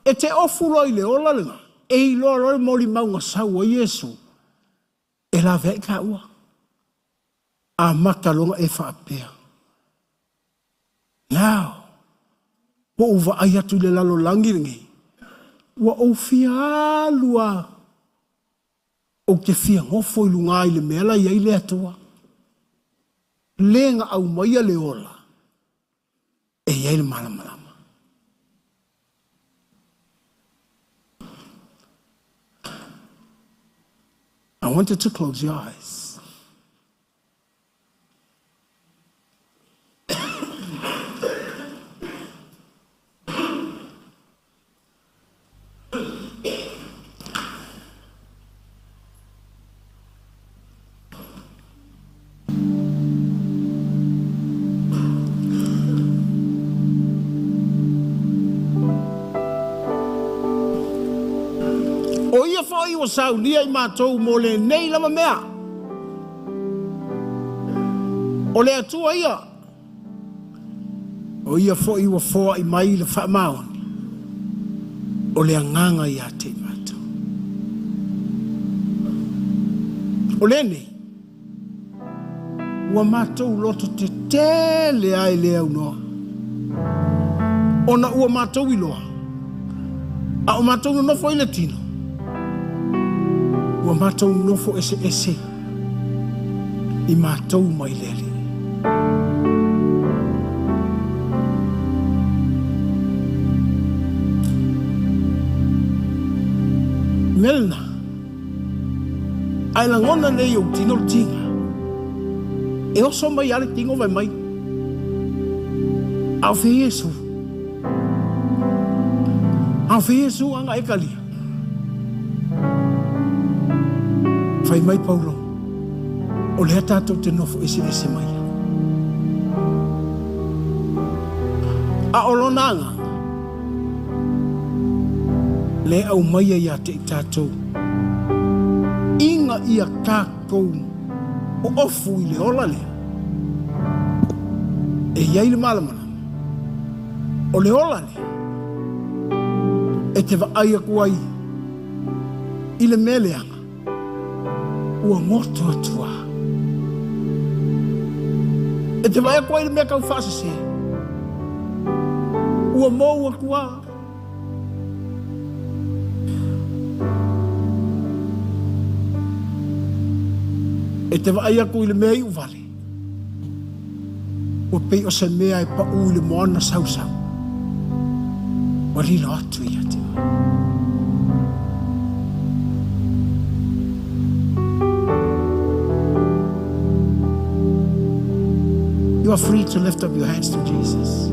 E te ofu loa i le ola lena, e iloa loa le molimau na sau ai Iesu, e laveai taua. Amata loa ona e faapea, Now, ua ou vaai atu i le lalolagi lenei, ua ou fia alu lava, ou te fia nofo i luga i le mea la e i ai le Atua. Le na aumaia le ola, e i ai le malamalama. I want you to close your eyes. O ia foi ua saunia i matou mo lenei lava mea. O le Atua ia, o ia foi ua foai mai le faamaoni o le Agaga ia te i matou. O lenei, ua matou loto tetele ai e le aunoa, ona ua matou iloa, a o matou nonofo i le tino, ua matou nonofo eseese i matou mai le Alii. Mea lena, ae lagona nei i ou tino le tiga, e oso mai lava le tino fai mai, A o fea Iesu? A o fea Iesu aga e talia? Fai mai Paulo, o lea tatou te nofo eseese mai ai. A o lona agaga, lea e aumaia ia te i tatou, ina ia tatou oofu i le ola lea, e i ai le malamalama, o le ola lea e te vaai atu ai i le mea leaga ua goto atu lava. E te vaai atu ai i le mea tau faasese ua mou atu lava. E te vaai atu i le mea iu vale, ua pei o se mea e paʻū i le moana sausau, ua lilo atu ia te oe. You are free to lift up your hands to Jesus.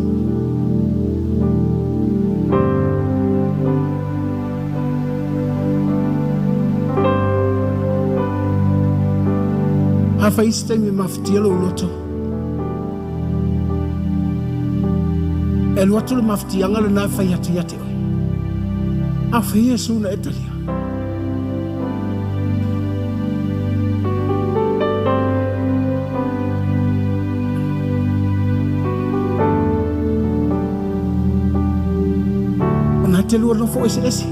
Afai se taimi e mafatia lou loto, e alu atu le mafatiaga lena e fai atu ia te oe. Afai Iesu na e talia. te lua nofo eseese.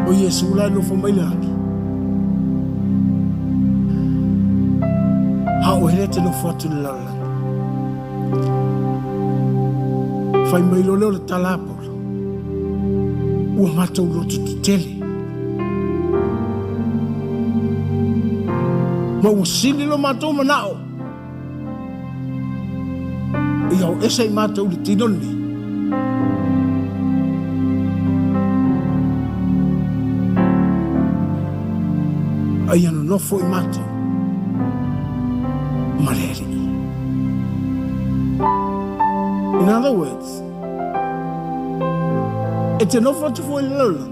O Iesu la e nofo mai le lagi. A o oe lea e te nofo atu i le lalolagi. Fai mai loa lea o le tala a Paulo, Ua matou loto tetele. Ma ua sili lo matou manao ia o ese i matou i le tino lenei. A ia nonofo i matou ma le Alii. In other words, e te nofo atu foi i le lalolagi,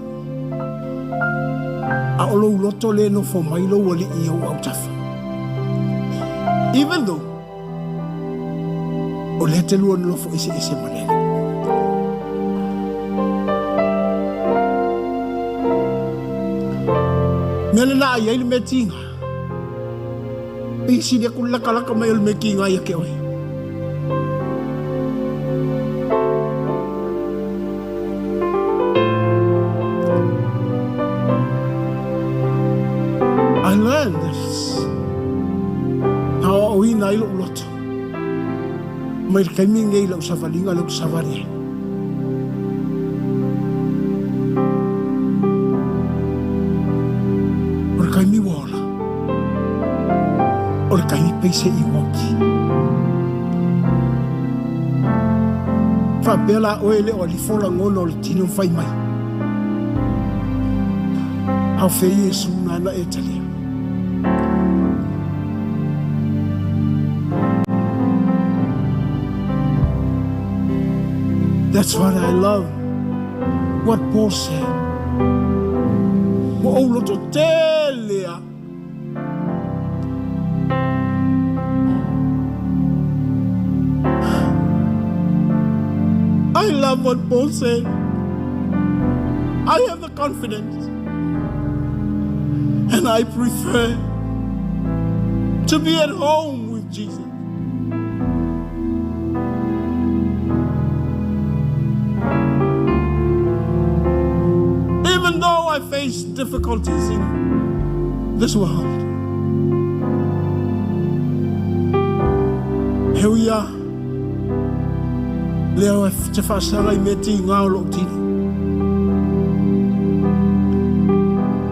a o lou loto lea e nofo mai lou Alii i ou autafa. Even though o lea te lua nonofo eseese ma le Alii. Mea lena a i ai le mea tiga. Pei sili aku le lakalaka mai o le mea tiga ia te oe. I learned this. Na aoaoina ai lou loto mai le taimi lenei i lau savaliga lea ou te savali ai. O le taimi ua ola, o le taimi pei se i ua oti. Faapea la oe e le o alifo lagona o le tino fai mai. A o fea Iesu nāna e talia? That's what I love. What Paul said. Ua ou loto tele a. I love what Paul said. I have the confidence and I prefer to be at home with Jesus. Even though I face difficulties in this world. He ui a lea e te faasaga i mea tiga o lou tino.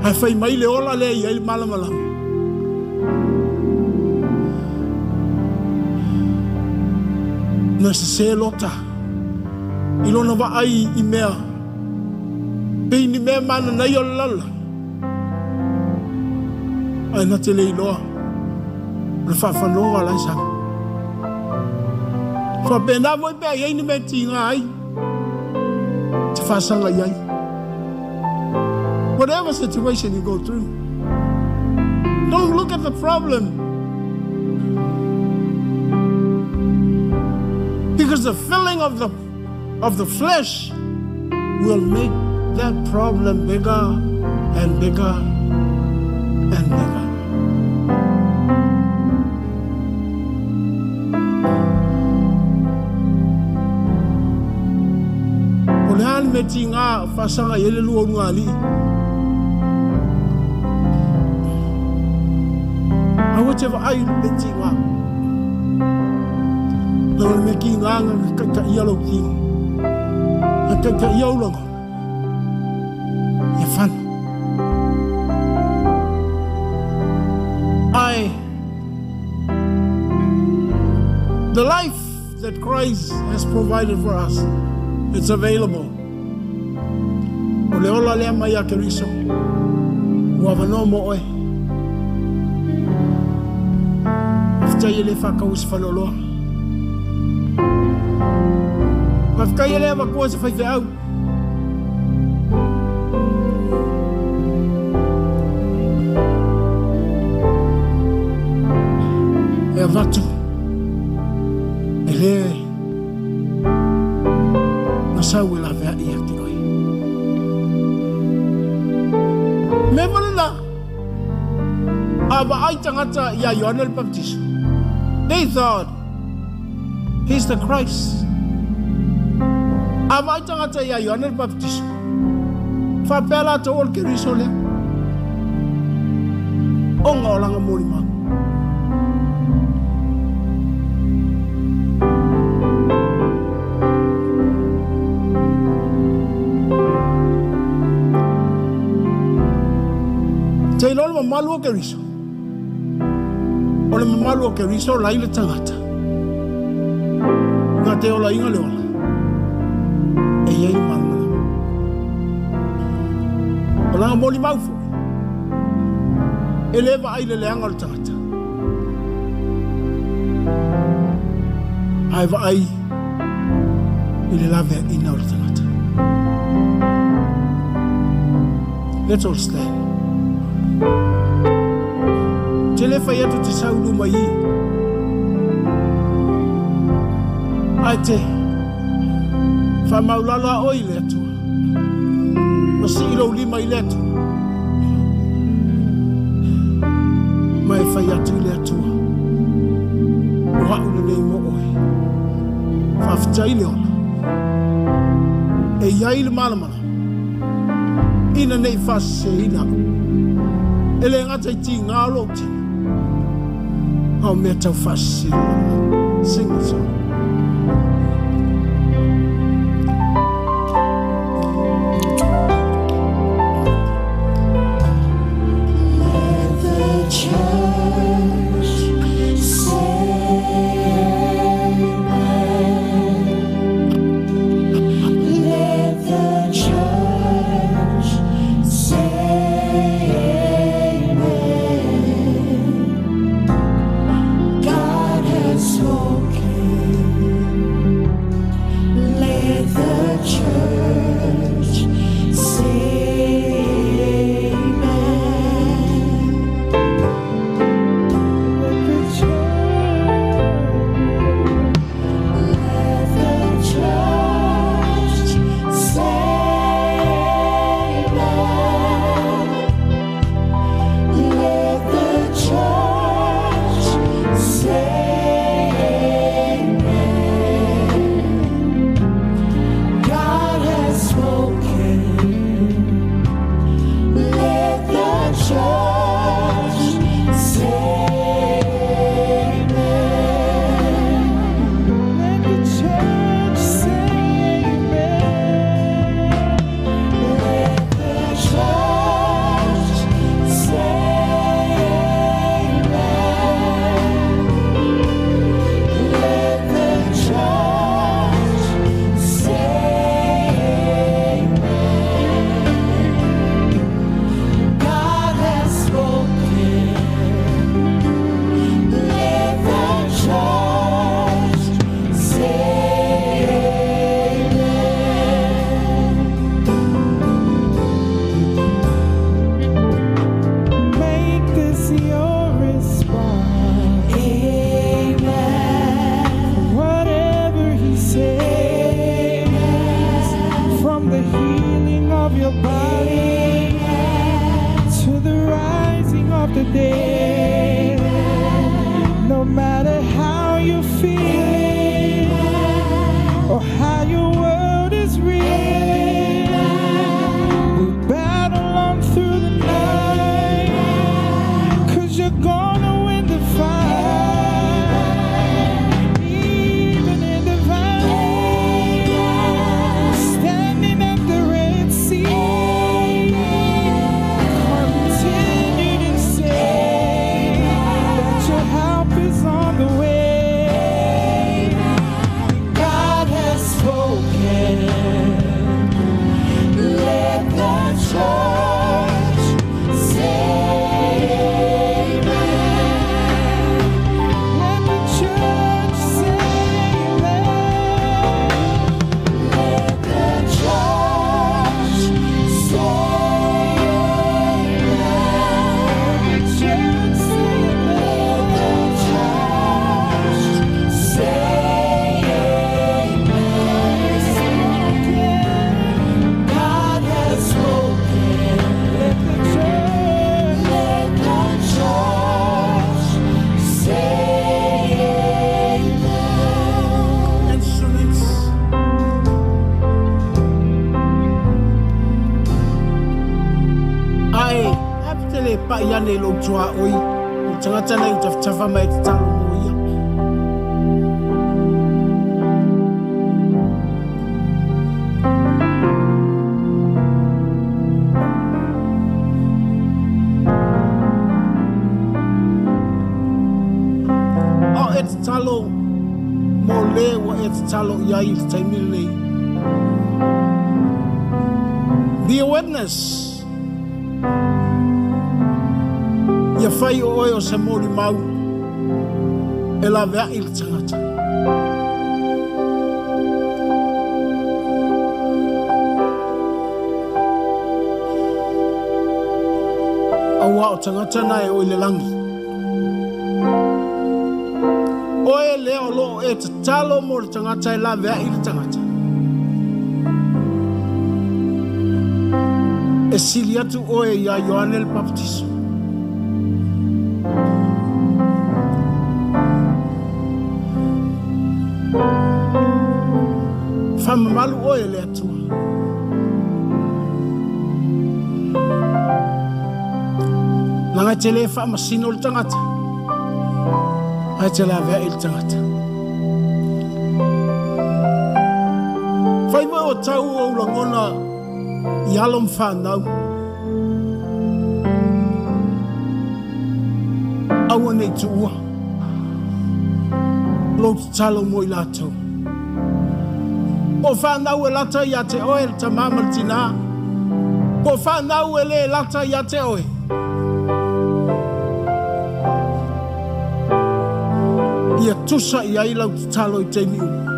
Ae fai mai le ola lea i ai le malamalama. Na sese Lota i lona vaai i mea pei ni mea mananaia o le lalolagi, ae na te le iloa o le faafanoga la e sau. Faapena foi pe a i ai ni mea tiga ai te faasaga i ai. Whatever situation you go through, don't look at the problem. Because the filling of the of the flesh will make that problem bigger and bigger and bigger. O le a le mea tiga faasaga i ai le lua ulugalii? Aua te vaai i le mea tiga. Na o le mea tiga na taitaia lou tino. Na taitaia ou lagona. Ia fana. Ae, the life that Christ has provided for us, it's available. O le ola lea mai a Keriso, ua avanoa mo oe. Faafetai e le faataua se faleoloa. Faafetai e le avatua se faifeau. E avatu e le na sau e laveai ia te oe. Me wale la, a vaai tagata iā Ioane le Baptist. They thought he's the Christ. A vaai tagata ia Ioane le Papatiso, faapea latou o le Keriso lea, ona o lana molimau. Te iloa le mamalu o Keriso. O le mamalu o Keriso lai le tagata. Na te ola inga le ola. E iai le malamalama. O lana molimau foi. E le vaai le leaga o le tagata. Ae vaai i le laveaiina o le tagata. Let's all stand. Te le fai atu te sau luma i. Ae te faamaulalo a oi le Atua. Ma sii lou lima i le Atua. Ma e fai atu i le Atua. O au lenei mo oe. Faafetai le ola. E iai le malamalama. Ina nei faaseseina au. E le gata i tiga o lou tino. A o mea tau faasese o le lalolagi. Sing the song. Let the church say amen. Let the church say amen. God has spoken. te le pai ane i lou tuaoi, o le tagata nei ua tafatafa mai e tatalo mo ia. A o e tatalo mo le ua e tatalo i ai i le taimi lenei. Be a witness. Ia fai o oe o se molimau e laveai le tagata. Aua o tagata na e o i le lagi. Oe lea o lo o e tatalo mo le tagata e laveai le tagata. E sili atu oe iā Ioane le Papatiso. Faamamalu oe e le Atua. Leaga e te le faamasino le tagata, ae e te laveai le tagata. Fai mai o tau ou lagona i alo ma fanau. Aua ne i tuua lou tatalo mo i latou. Po o fanau e lata ia te oe le tamā ma le tinā, po o fanau e le lata ia te oe. Ia tusa i ai lau tatalo i taimi uma.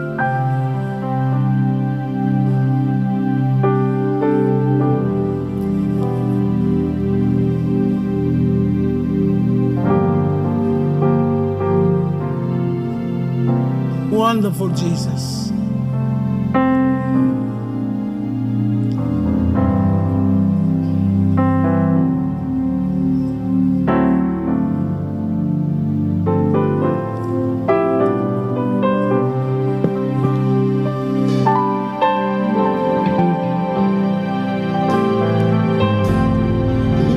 Wonderful Jesus.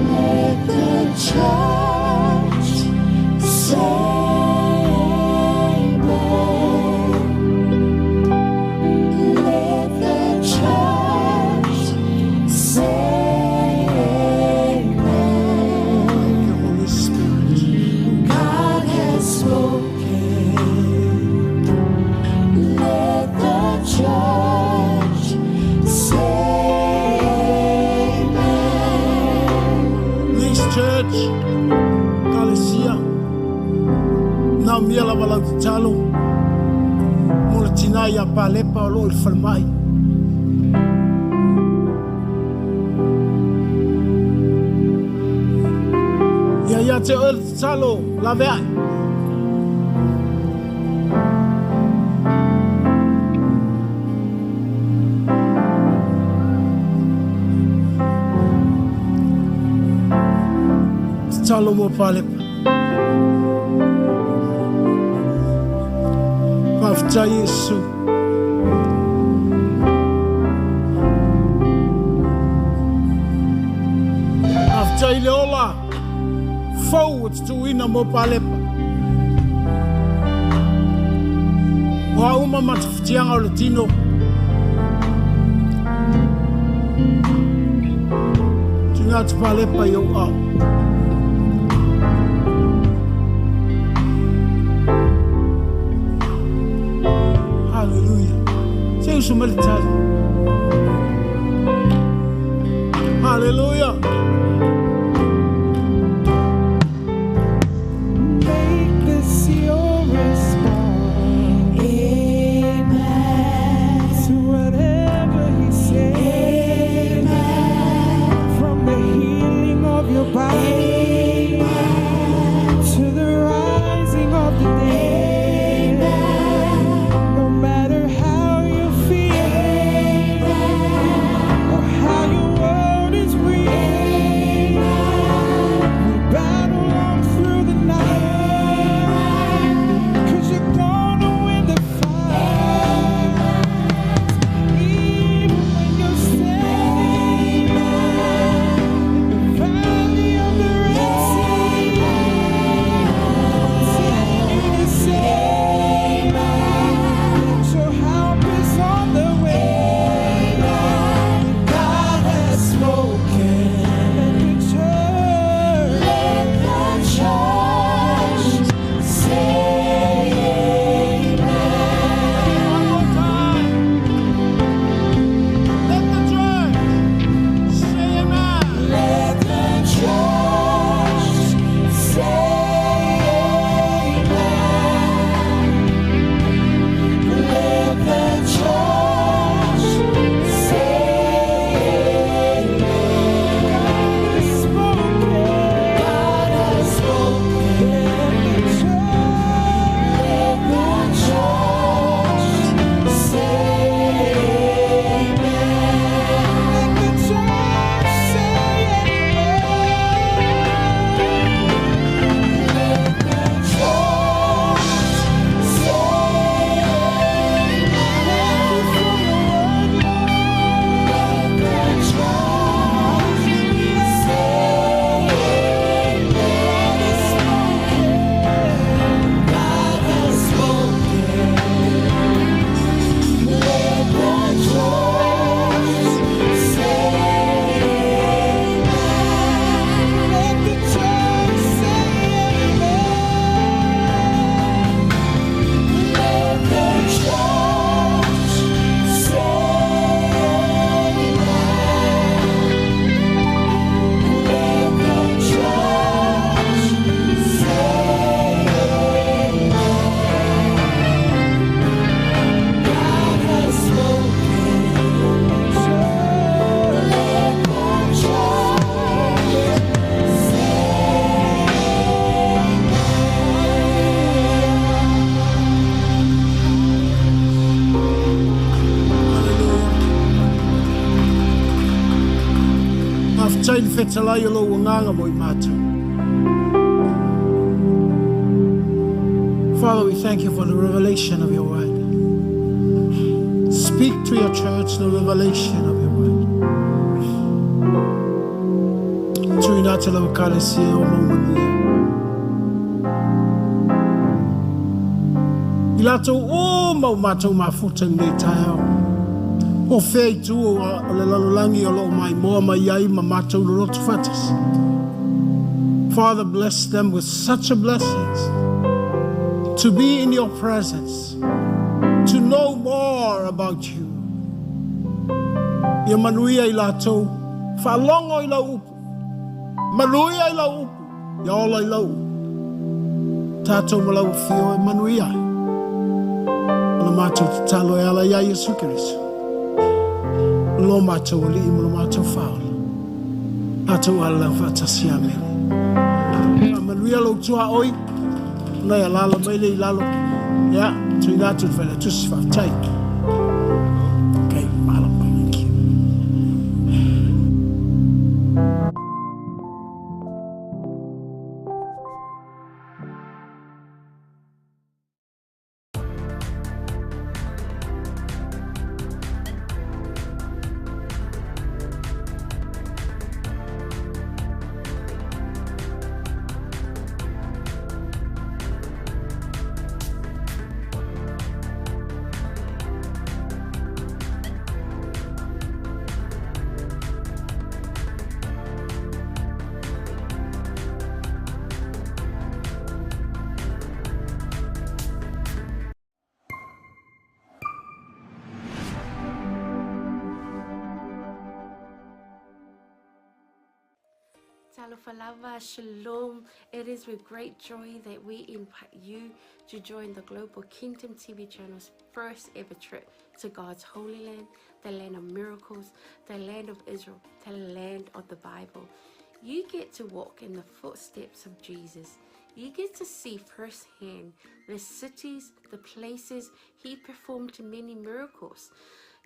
Let the church say amen. Let the church say amen. Thank you, Holy Spirit. God has spoken. Let the church say amen. This church, Kalesia, naomia lava lau tatalo mo le tinā ia Palepa o lo o i le falemai. Ia ia te oe le tatalo, laveai. Tatalo mo Palepa. Faafetai Iesu. Faafetai le ola fou ua tutuina mo Palepa. O a uma matafatiaga o le tino, tuuina atu Palepa i ou aao. Hallelujah. Se uso mai le tali. Hallelujah. Make this your response. Amen. To whatever he says. Amen. From the healing of your body. Amen. To the rising of the day. Amen. No matter how you feel. Amen. Or how your world is weak. Amen. We battle on through the night. 'Cause you're gonna win the fight. Even when you're standing in the valley of the Faafetai le fetalai o lou agaga mo i matou. Father, we thank you for the revelation of your word. Speak to your church the revelation of your word. Tuina atu lau ekalesia o mau manuia. I latou uma o matou mafuta i lenei taeao. Po o fea i tua o le lalolagi o lo o maimoa mai ai ma matou loloto faatasi. Father, bless them with such a blessings to be in your presence, to know more about you. Ia manuia i latou, faalogo i lau upu, manuia i lau upu, ia ola i lau upu. Tatou ma lau afio e manuia ai. O la matou tatalo e ala iā Iesu Keriso, lo matou Alii ma lo matou Faaola. Tatou alalau faatasi. Amene. Faamanuia lou tuaoi, ona e alaala mai lea i lalo. Ia, tuuina atu i le Failautusi. Faafetai. Okay, malo. Thank you. Talofa lava, shalom. It is with great joy that we invite you to join the Global Kingdom TV channel's first ever trip to God's holy land, the land of miracles, the land of Israel, the land of the Bible. You get to walk in the footsteps of Jesus. You get to see firsthand the cities, the places he performed many miracles.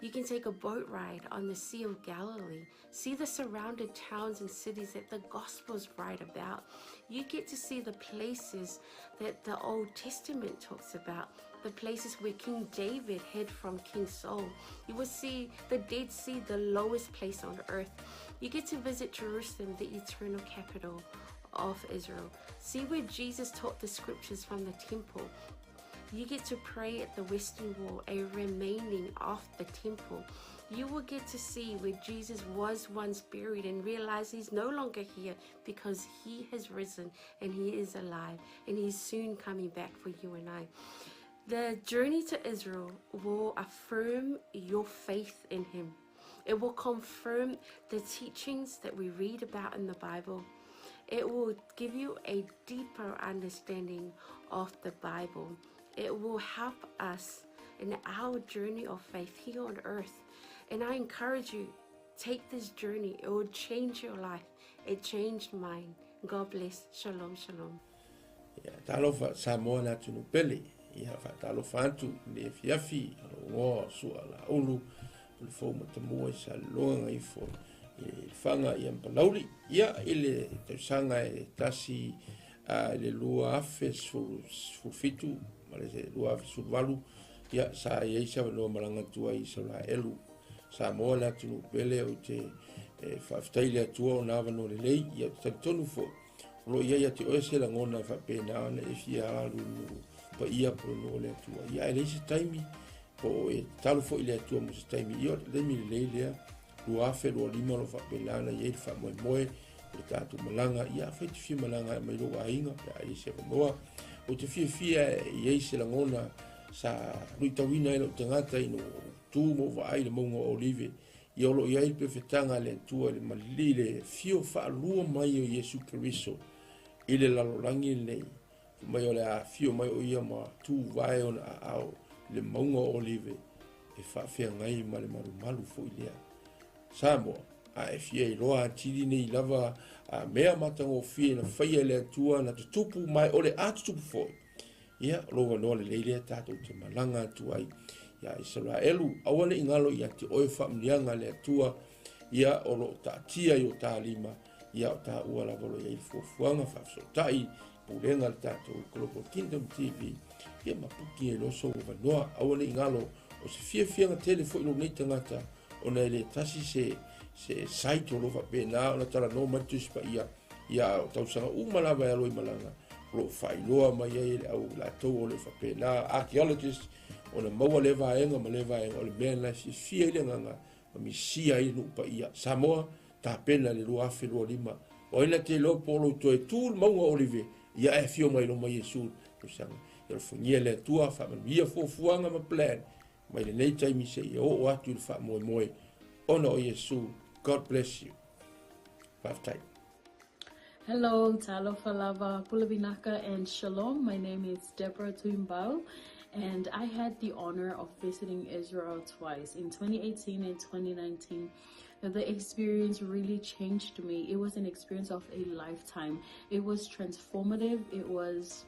You can take a boat ride on the Sea of Galilee, see the surrounded towns and cities that the Gospels write about. You get to see the places that the Old Testament talks about, the places where King David hid from King Saul. You will see the Dead Sea, the lowest place on earth. You get to visit Jerusalem, the eternal capital of Israel. See where Jesus taught the scriptures from the temple. You get to pray at the Western Wall, a remaining of the temple. You will get to see where Jesus was once buried and realize he's no longer here because he has risen and he is alive and he's soon coming back for you and I. The journey to Israel will affirm your faith in him. It will confirm the teachings that we read about in the Bible. It will give you a deeper understanding of the Bible. It will help us in our journey of faith here on earth. And I encourage you, take this journey. It will change your life. It changed mine. God bless. Shalom, shalom. Ia, talofa Samoa le atunuu pele. Ia, faatalofa atu i le afiafi o lou igoa o Sua Laulu o le fou matamua i Salelologa Gagaifo i Lefaga ia ma Palauli. Ia, i le tausaga e tasi i le 2017 ma le 2018, ia, sa i ai se avanoa malaga atu ai i Isaraelu. Samoa le atunuu pele ou te faafetai i le Atua ona avanoa lelei, ia, ou te talitonu foi o lo o i ai ia te oe se lagona e faapena ona e fia alu i nuu paia po o le nuu o le Atua. Ia, ae leai se taimi, po o e tatalo foi i le Atua mo se taimi, ia, o le taimi lelei lea, 2025 o lo o faapena ona i ai le faamoemoe o le tatou malaga. Ia, afai e te fia malaga e aumai lou aiga pe a i ai se avanoa. Ou te fiafia e i ai se lagona sa luitauina ai lou tagata ina ua ou tu ma ou vaai i le mauga o Olive. Ia, o lo o i ai le pefetaga a le Atua i le malili, le afio faalua mai o Iesu Keriso i le lalolagi lenei. Fai mai o le a afio mai o ia ma tuvae ona aao i le mauga o Olive e faafeagai ma le malumalu foi lea. Samoa, a e fia iloa atili nei lava a mea matagofie na faia e le Atua na tutupu ma o le a tutupu foi, ia, o lou avanoa lelei lea tatou te malaga atu ai ia Isaraelu. Aua ne i galo ia te oe faamuniaga a le Atua Ia, o lo o taatia i o ta lima, ia o taua lava o lo o i ai le fuafuaga faafesootai pulega a le tatou Global Kingdom TV, ia ma puki ai loa sou avanoa. Aua ne i galo, o se fiafiaga tele foi lou nei tagata, ona e le tasi se se site o lo o faapena ona talanoa mai le Tusi Paia, ia o tausaga uma lava e alo i malaga, o lo o faailoa mai ai e le au latou o lo o faapena archaeologist, ona maua lea vaega ma lea vaega, o le mea lena e fiafia ai le agaga ma misia ai le nuu paia. Samoa, tapena i le 2025. O ai na te iloa po o lou toe tu le mauga o Olive, ia ae afio mai loma Iesu i le tausaga. Ia alofagia le Atua, faamanuia fuafuaga ma plan mai lenei taimi seia oo atu i le faamoemoe ona o Iesu. God bless you. Faafetai. Hello, talofa lava, pule vinaka and shalom. My name is Deborah Tuimbau, and I had the honor of visiting Israel twice in 2018 and 2019. The experience really changed me. It was an experience of a lifetime. It was transformative. It was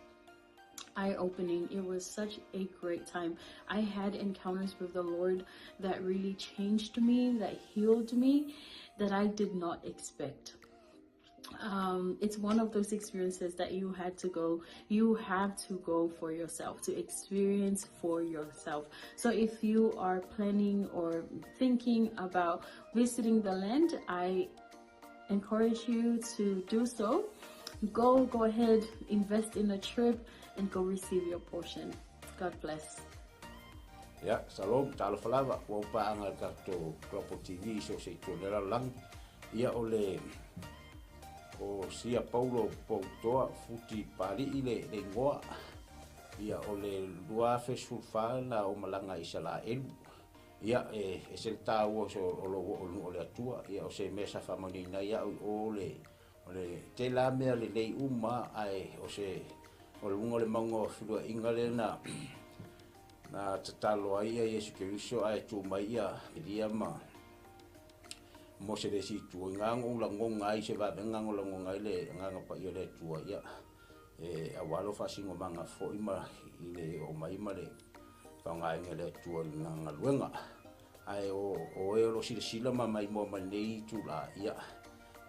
eye-opening. It was such a great time. I had encounters with the Lord that really changed me, that healed me, that I did not expect. It's one of those experiences that you had to go, you have to go for yourself, to experience for yourself. So if you are planning or thinking about visiting the land, I encourage you to do so. Go ahead, invest in a trip and go receive your portion. God bless. Ia, shalom, talofa lava, ua ou paaga i le tatou Global TV i so o se itu o le lalolagi. Ia, o le o Sia Paulo Poutoa Futi Palii le le igoa. Ia, o le 2014 na ou malaga i Isalaelu. Ia, e ese le taua o lou oo i le nuu o le Atua. Ia, o se mea sa faamanuiaina ai au i o le O le tela mea lelei uma ae o se o luga o le mauga o feluaiga lea na na tatalo ai ia Iesu Keriso ae tu mai ia Elia ma Mose le isi itu. I ngā ou lagoga ai se vavega o lagoga ai le agaga paia o le Atua ia e aua lou faasinomaga foi ma i le oo mai ma le faaaogaina e le Atua i lana galuega. Ae o oe o lo o silasila ma maimoa mai lenei itula, ia,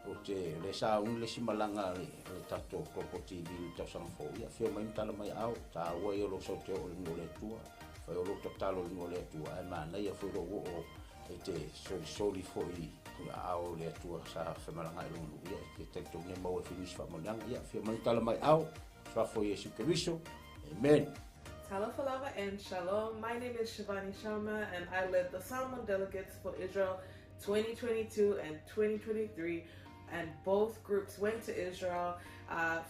ou te le sauni le isi malaga a le tatou Global TV i le tausaga fou, ia, afio mai ma tala mai aao, taua ia o lou sau te oo i le nuu o le Atua, fai o lou tatalo i le nuu o le Atua, ae manaia foi lou oo e te solisoli foi i aao o le Atua sa femalagaai i lona nuu, ia, e te talitonu e maua ai foi nisi faamanuiaga, ia, afio mai ma tala mai aao, suafa o Iesu Keriso, Amen. Talofa lava and shalom. My name is Shivani Sharma and I led the Samoan delegates for Israel 2022 and 2023, and both groups went to Israel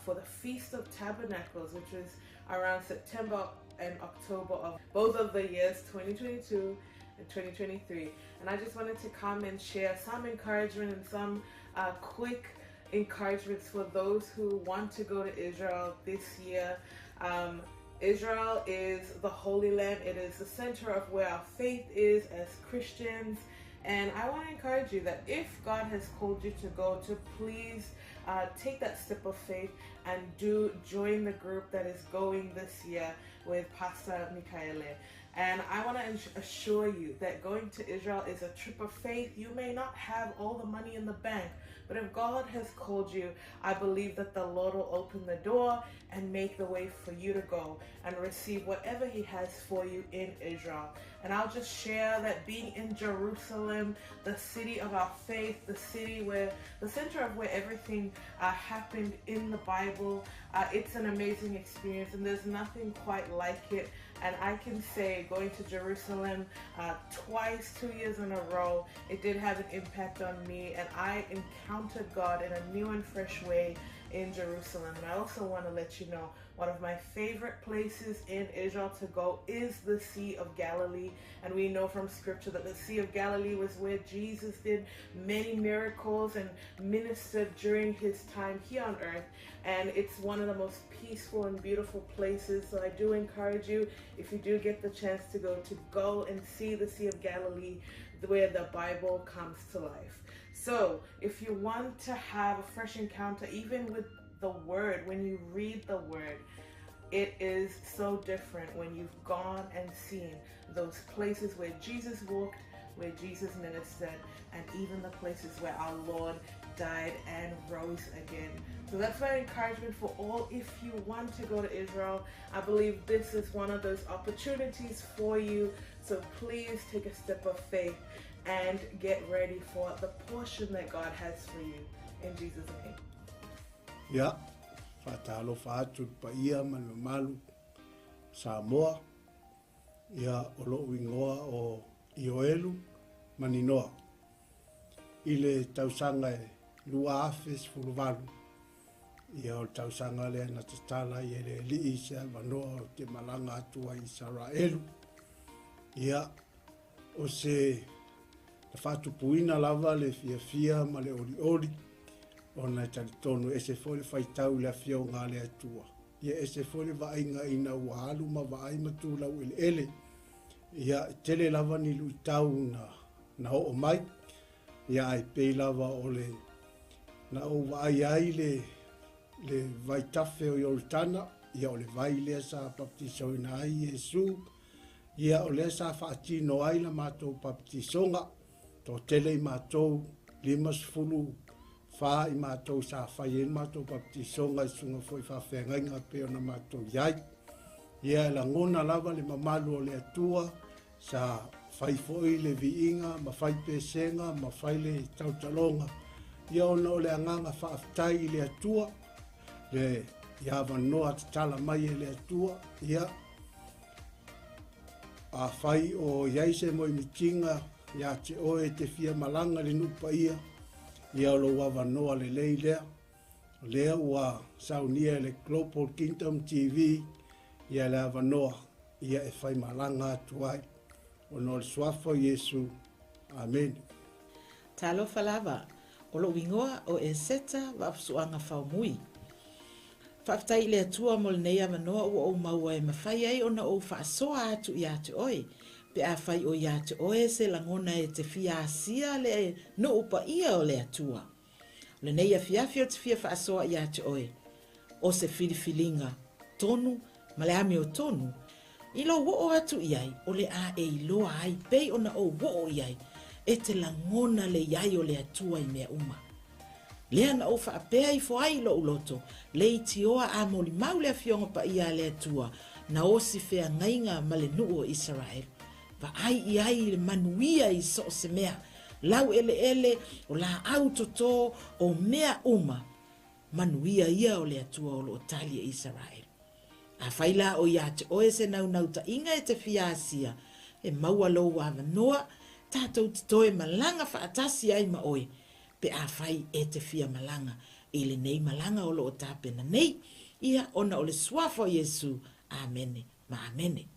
for the Feast of Tabernacles, which was around September and October of both of the years, 2022 and 2023. And I just wanted to come and share some encouragement and some quick encouragements for those who want to go to Israel this year. Israel is the Holy Land. It is the center of where our faith is as Christians. And I want to encourage you that if God has called you to go, to please take that step of faith and do join the group that is going this year with Pastor Mikaele. And I want to assure you that going to Israel is a trip of faith. You may not have all the money in the bank, but if God has called you, I believe that the Lord will open the door and make the way for you to go and receive whatever He has for you in Israel. And I'll just share that being in Jerusalem, the city of our faith, the city where, the center of where everything happened in the Bible, it's an amazing experience and there's nothing quite like it. And I can say going to Jerusalem twice, 2 years in a row, it did have an impact on me, and I encountered God in a new and fresh way in Jerusalem. And I also want to let you know, one of my favorite places in Israel to go is the Sea of Galilee. And we know from scripture that the Sea of Galilee was where Jesus did many miracles and ministered during his time here on earth. And it's one of the most peaceful and beautiful places. So I do encourage you, if you do get the chance to go and see the Sea of Galilee, where the Bible comes to life. So if you want to have a fresh encounter, even with the Word, when you read the Word, it is so different when you've gone and seen those places where Jesus walked, where Jesus ministered and even the places where our Lord died and rose again. So that's my encouragement for all. If you want to go to Israel, I believe this is one of those opportunities for you. So please take a step of faith and get ready for the portion that God has for you. In Jesus' name. Ia, faatalofa atu i le paia ma le mamalu Samoa, ia o lou igoa o Ioelu Maninoa. I le tausaga e 2018, ia o le tausaga lea na tatala ai e le Alii se avanoa ou te malaga atu ai i Isaraelu. Ia, o se na faatupuina lava le fiafia ma le olioli, ona e talitonu e ese foi le faitau i le Afioga a le Atua. Ia ese foi le vaaiga ina ua alu ma vaai ma tu laueleele. Ia, e tele lava ni luitau na, na oo mai, ia ae pei lava o le na ou vaai ai le, le vaitafe o Ioritana, ia o le vai lea sa baptisoina ai Iesu, ia o lea sa faatino ai la matou baptisoga, toatele i matou, 54 i matou sa fai ai le matou baptisoga i susuga foi i faafeagaiga pei ona matou i ai. Ia e lagona lava le mamalu o le Atua, sa fai foi le viiga ma fai pesega ma fai le tautaloga, ia ona o le agaga faafetai i le Atua, le i avanoa tatala mai e le Atua, ia afai o i ai se moemitiga ia te oe e te fia malaga i le nuu paia, ia o lou avanoa lelei lea. O lea ua saunia e le Global Kingdom TV ia le avanoa ia e fai malaga atu ai. Ona o le suafa o Iesu. Amene. Talofa lava, o lou igoa o Eseta Vaafusuaga Faumui. Faafetai i le Atua mo lenei avanoa ua ou maua e mafai ai ona ou faasoa atu ia te oe, pe afai o ia te oe se lagona e te fia asia le nuu paia o le Atua. O lenei afiafi ou te fia faasoa ia te oe, o se filifiliga tonu ma le amiotonu, i lou oo atu i ai, o le a e iloa ai pei ona ou oo i ai, e te lagona le i ai o le Atua i mea uma. Lea na ou faapea ifo ai i lou loto, leitioa a molimau le Afioga Paia a le Atua, na osi feagaiga ma le nuu o Isaraelu. Vaai i ai i le manuia i so o se mea, laueleele, o laau toto, o mea uma, manuia ia o le Atua o lo o tali e Isaraelu. Afai la o ia te oe se naunautai-ga e te fia asia, e maua lou avanoa, tatou te toe malaga faatasi ai ma oe, pe afai e te fia malaga i lenei malaga o lo o tapena nei, ia ona o le Suafa o Iesu. Amene ma amene.